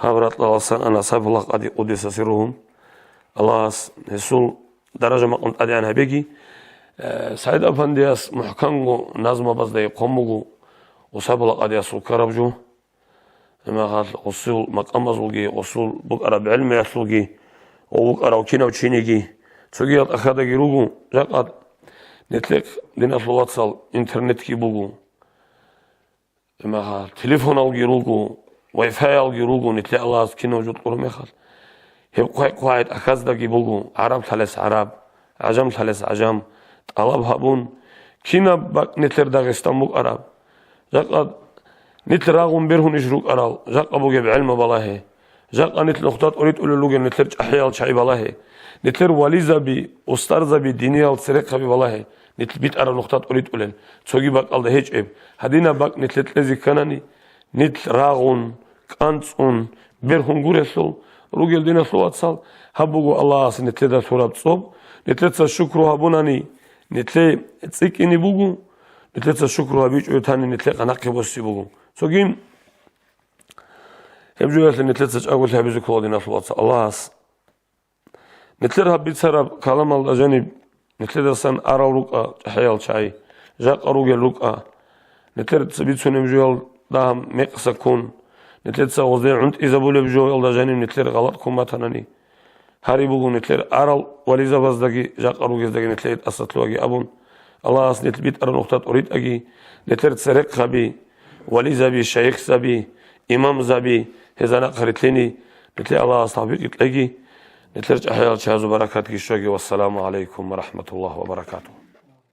гьаб ракьалдасан ана Сайфулла къади къуддиса сирругьу. Аллагьас гьесул даража-макъам тӀадегӀан гьабеги. Э, СагӀид-афандияс мухӀканго назмабаздаги хъван буго Сайфулла къадиясул ккараб жо. Гьеб мехалъ гъосул макъамазулги, гъосул букӀараб гӀелмуялъулги ва вукӀарав кинав чиниги, цогиял тӀахьаздаги руго, жакъа нилъехъ, диналъул вацал, интернетги буго. Гьеб мехалъ телефоналги руго, вайфаялги руго, нилъе Аллагьас кинав жо кьураб мехалъ. Гьеб хъвай-хъвай тӀахьаздаги буго, гӀараб лъалес гӀараб, гӀажам лъалес гӀажам, тӀалаб гьабун, кинаб бакӀ нилъер Дагъистан букӀараб. Жакъа нилъ рагъун бергьунищ рукӀарал, жакъа бугеб гӀелму балагье. Жакъа нилъ нухда тӀоритӀулел ругел нилъер чӀахӀиял чагӀи балагье. Нилъер вализаби, устарзаби, диниял церехъаби балагье. Нилъ битӀараб нухда тӀоритӀулел, цоги бакӀалда гьечӀеб. Гьадинаб бакӀ нилъе кьезе кканани, нилъ рагъун, кӀанцӀун, бергьун гурелъул ругел, диналъул вацал, гьаб буго Аллагьас нилъеда лъураб цӀоб, нилъеца шукру гьабунани, нилъе цӀикӀкӀине буго, нилъеца шукру гьабичӀо тани, нилъе къанахъе босе буго. Цоги гьеб жоялъе нилъеца чӀаголъи гьабизе ккола, диналъул вацал. Аллагьас нилъер гьаб бицараб каламалда жаниб, нилъедасан арал рукӀа чӀахӀиял чагӀи, жакъа ругел рукӀа. Нилъер ца бицунеб жоял дагьаб мекъса ккун, нилъеца гъозде гӀунтӀизабулеб жоялда жаниб нилъер гъалатӀ ккун батанани, гьари буго нилъер арал вализабаздаги жакъа ругездаги нилъее тӀасалъугьаги абун, Аллагьас нилъ битӀараб нухда тӀоритӀаги, нилъер церехъаби, вализаби, шайихзаби, имамзаби, гьезда нахъ рилълъини, нилъее Аллагьас тавфикъ кьеги, нилъер чӀахӀиял чагӀазул баракатги щвеги. Вассаламу гӀалайкум ва рахӀматуллагьи ва баракатугьу.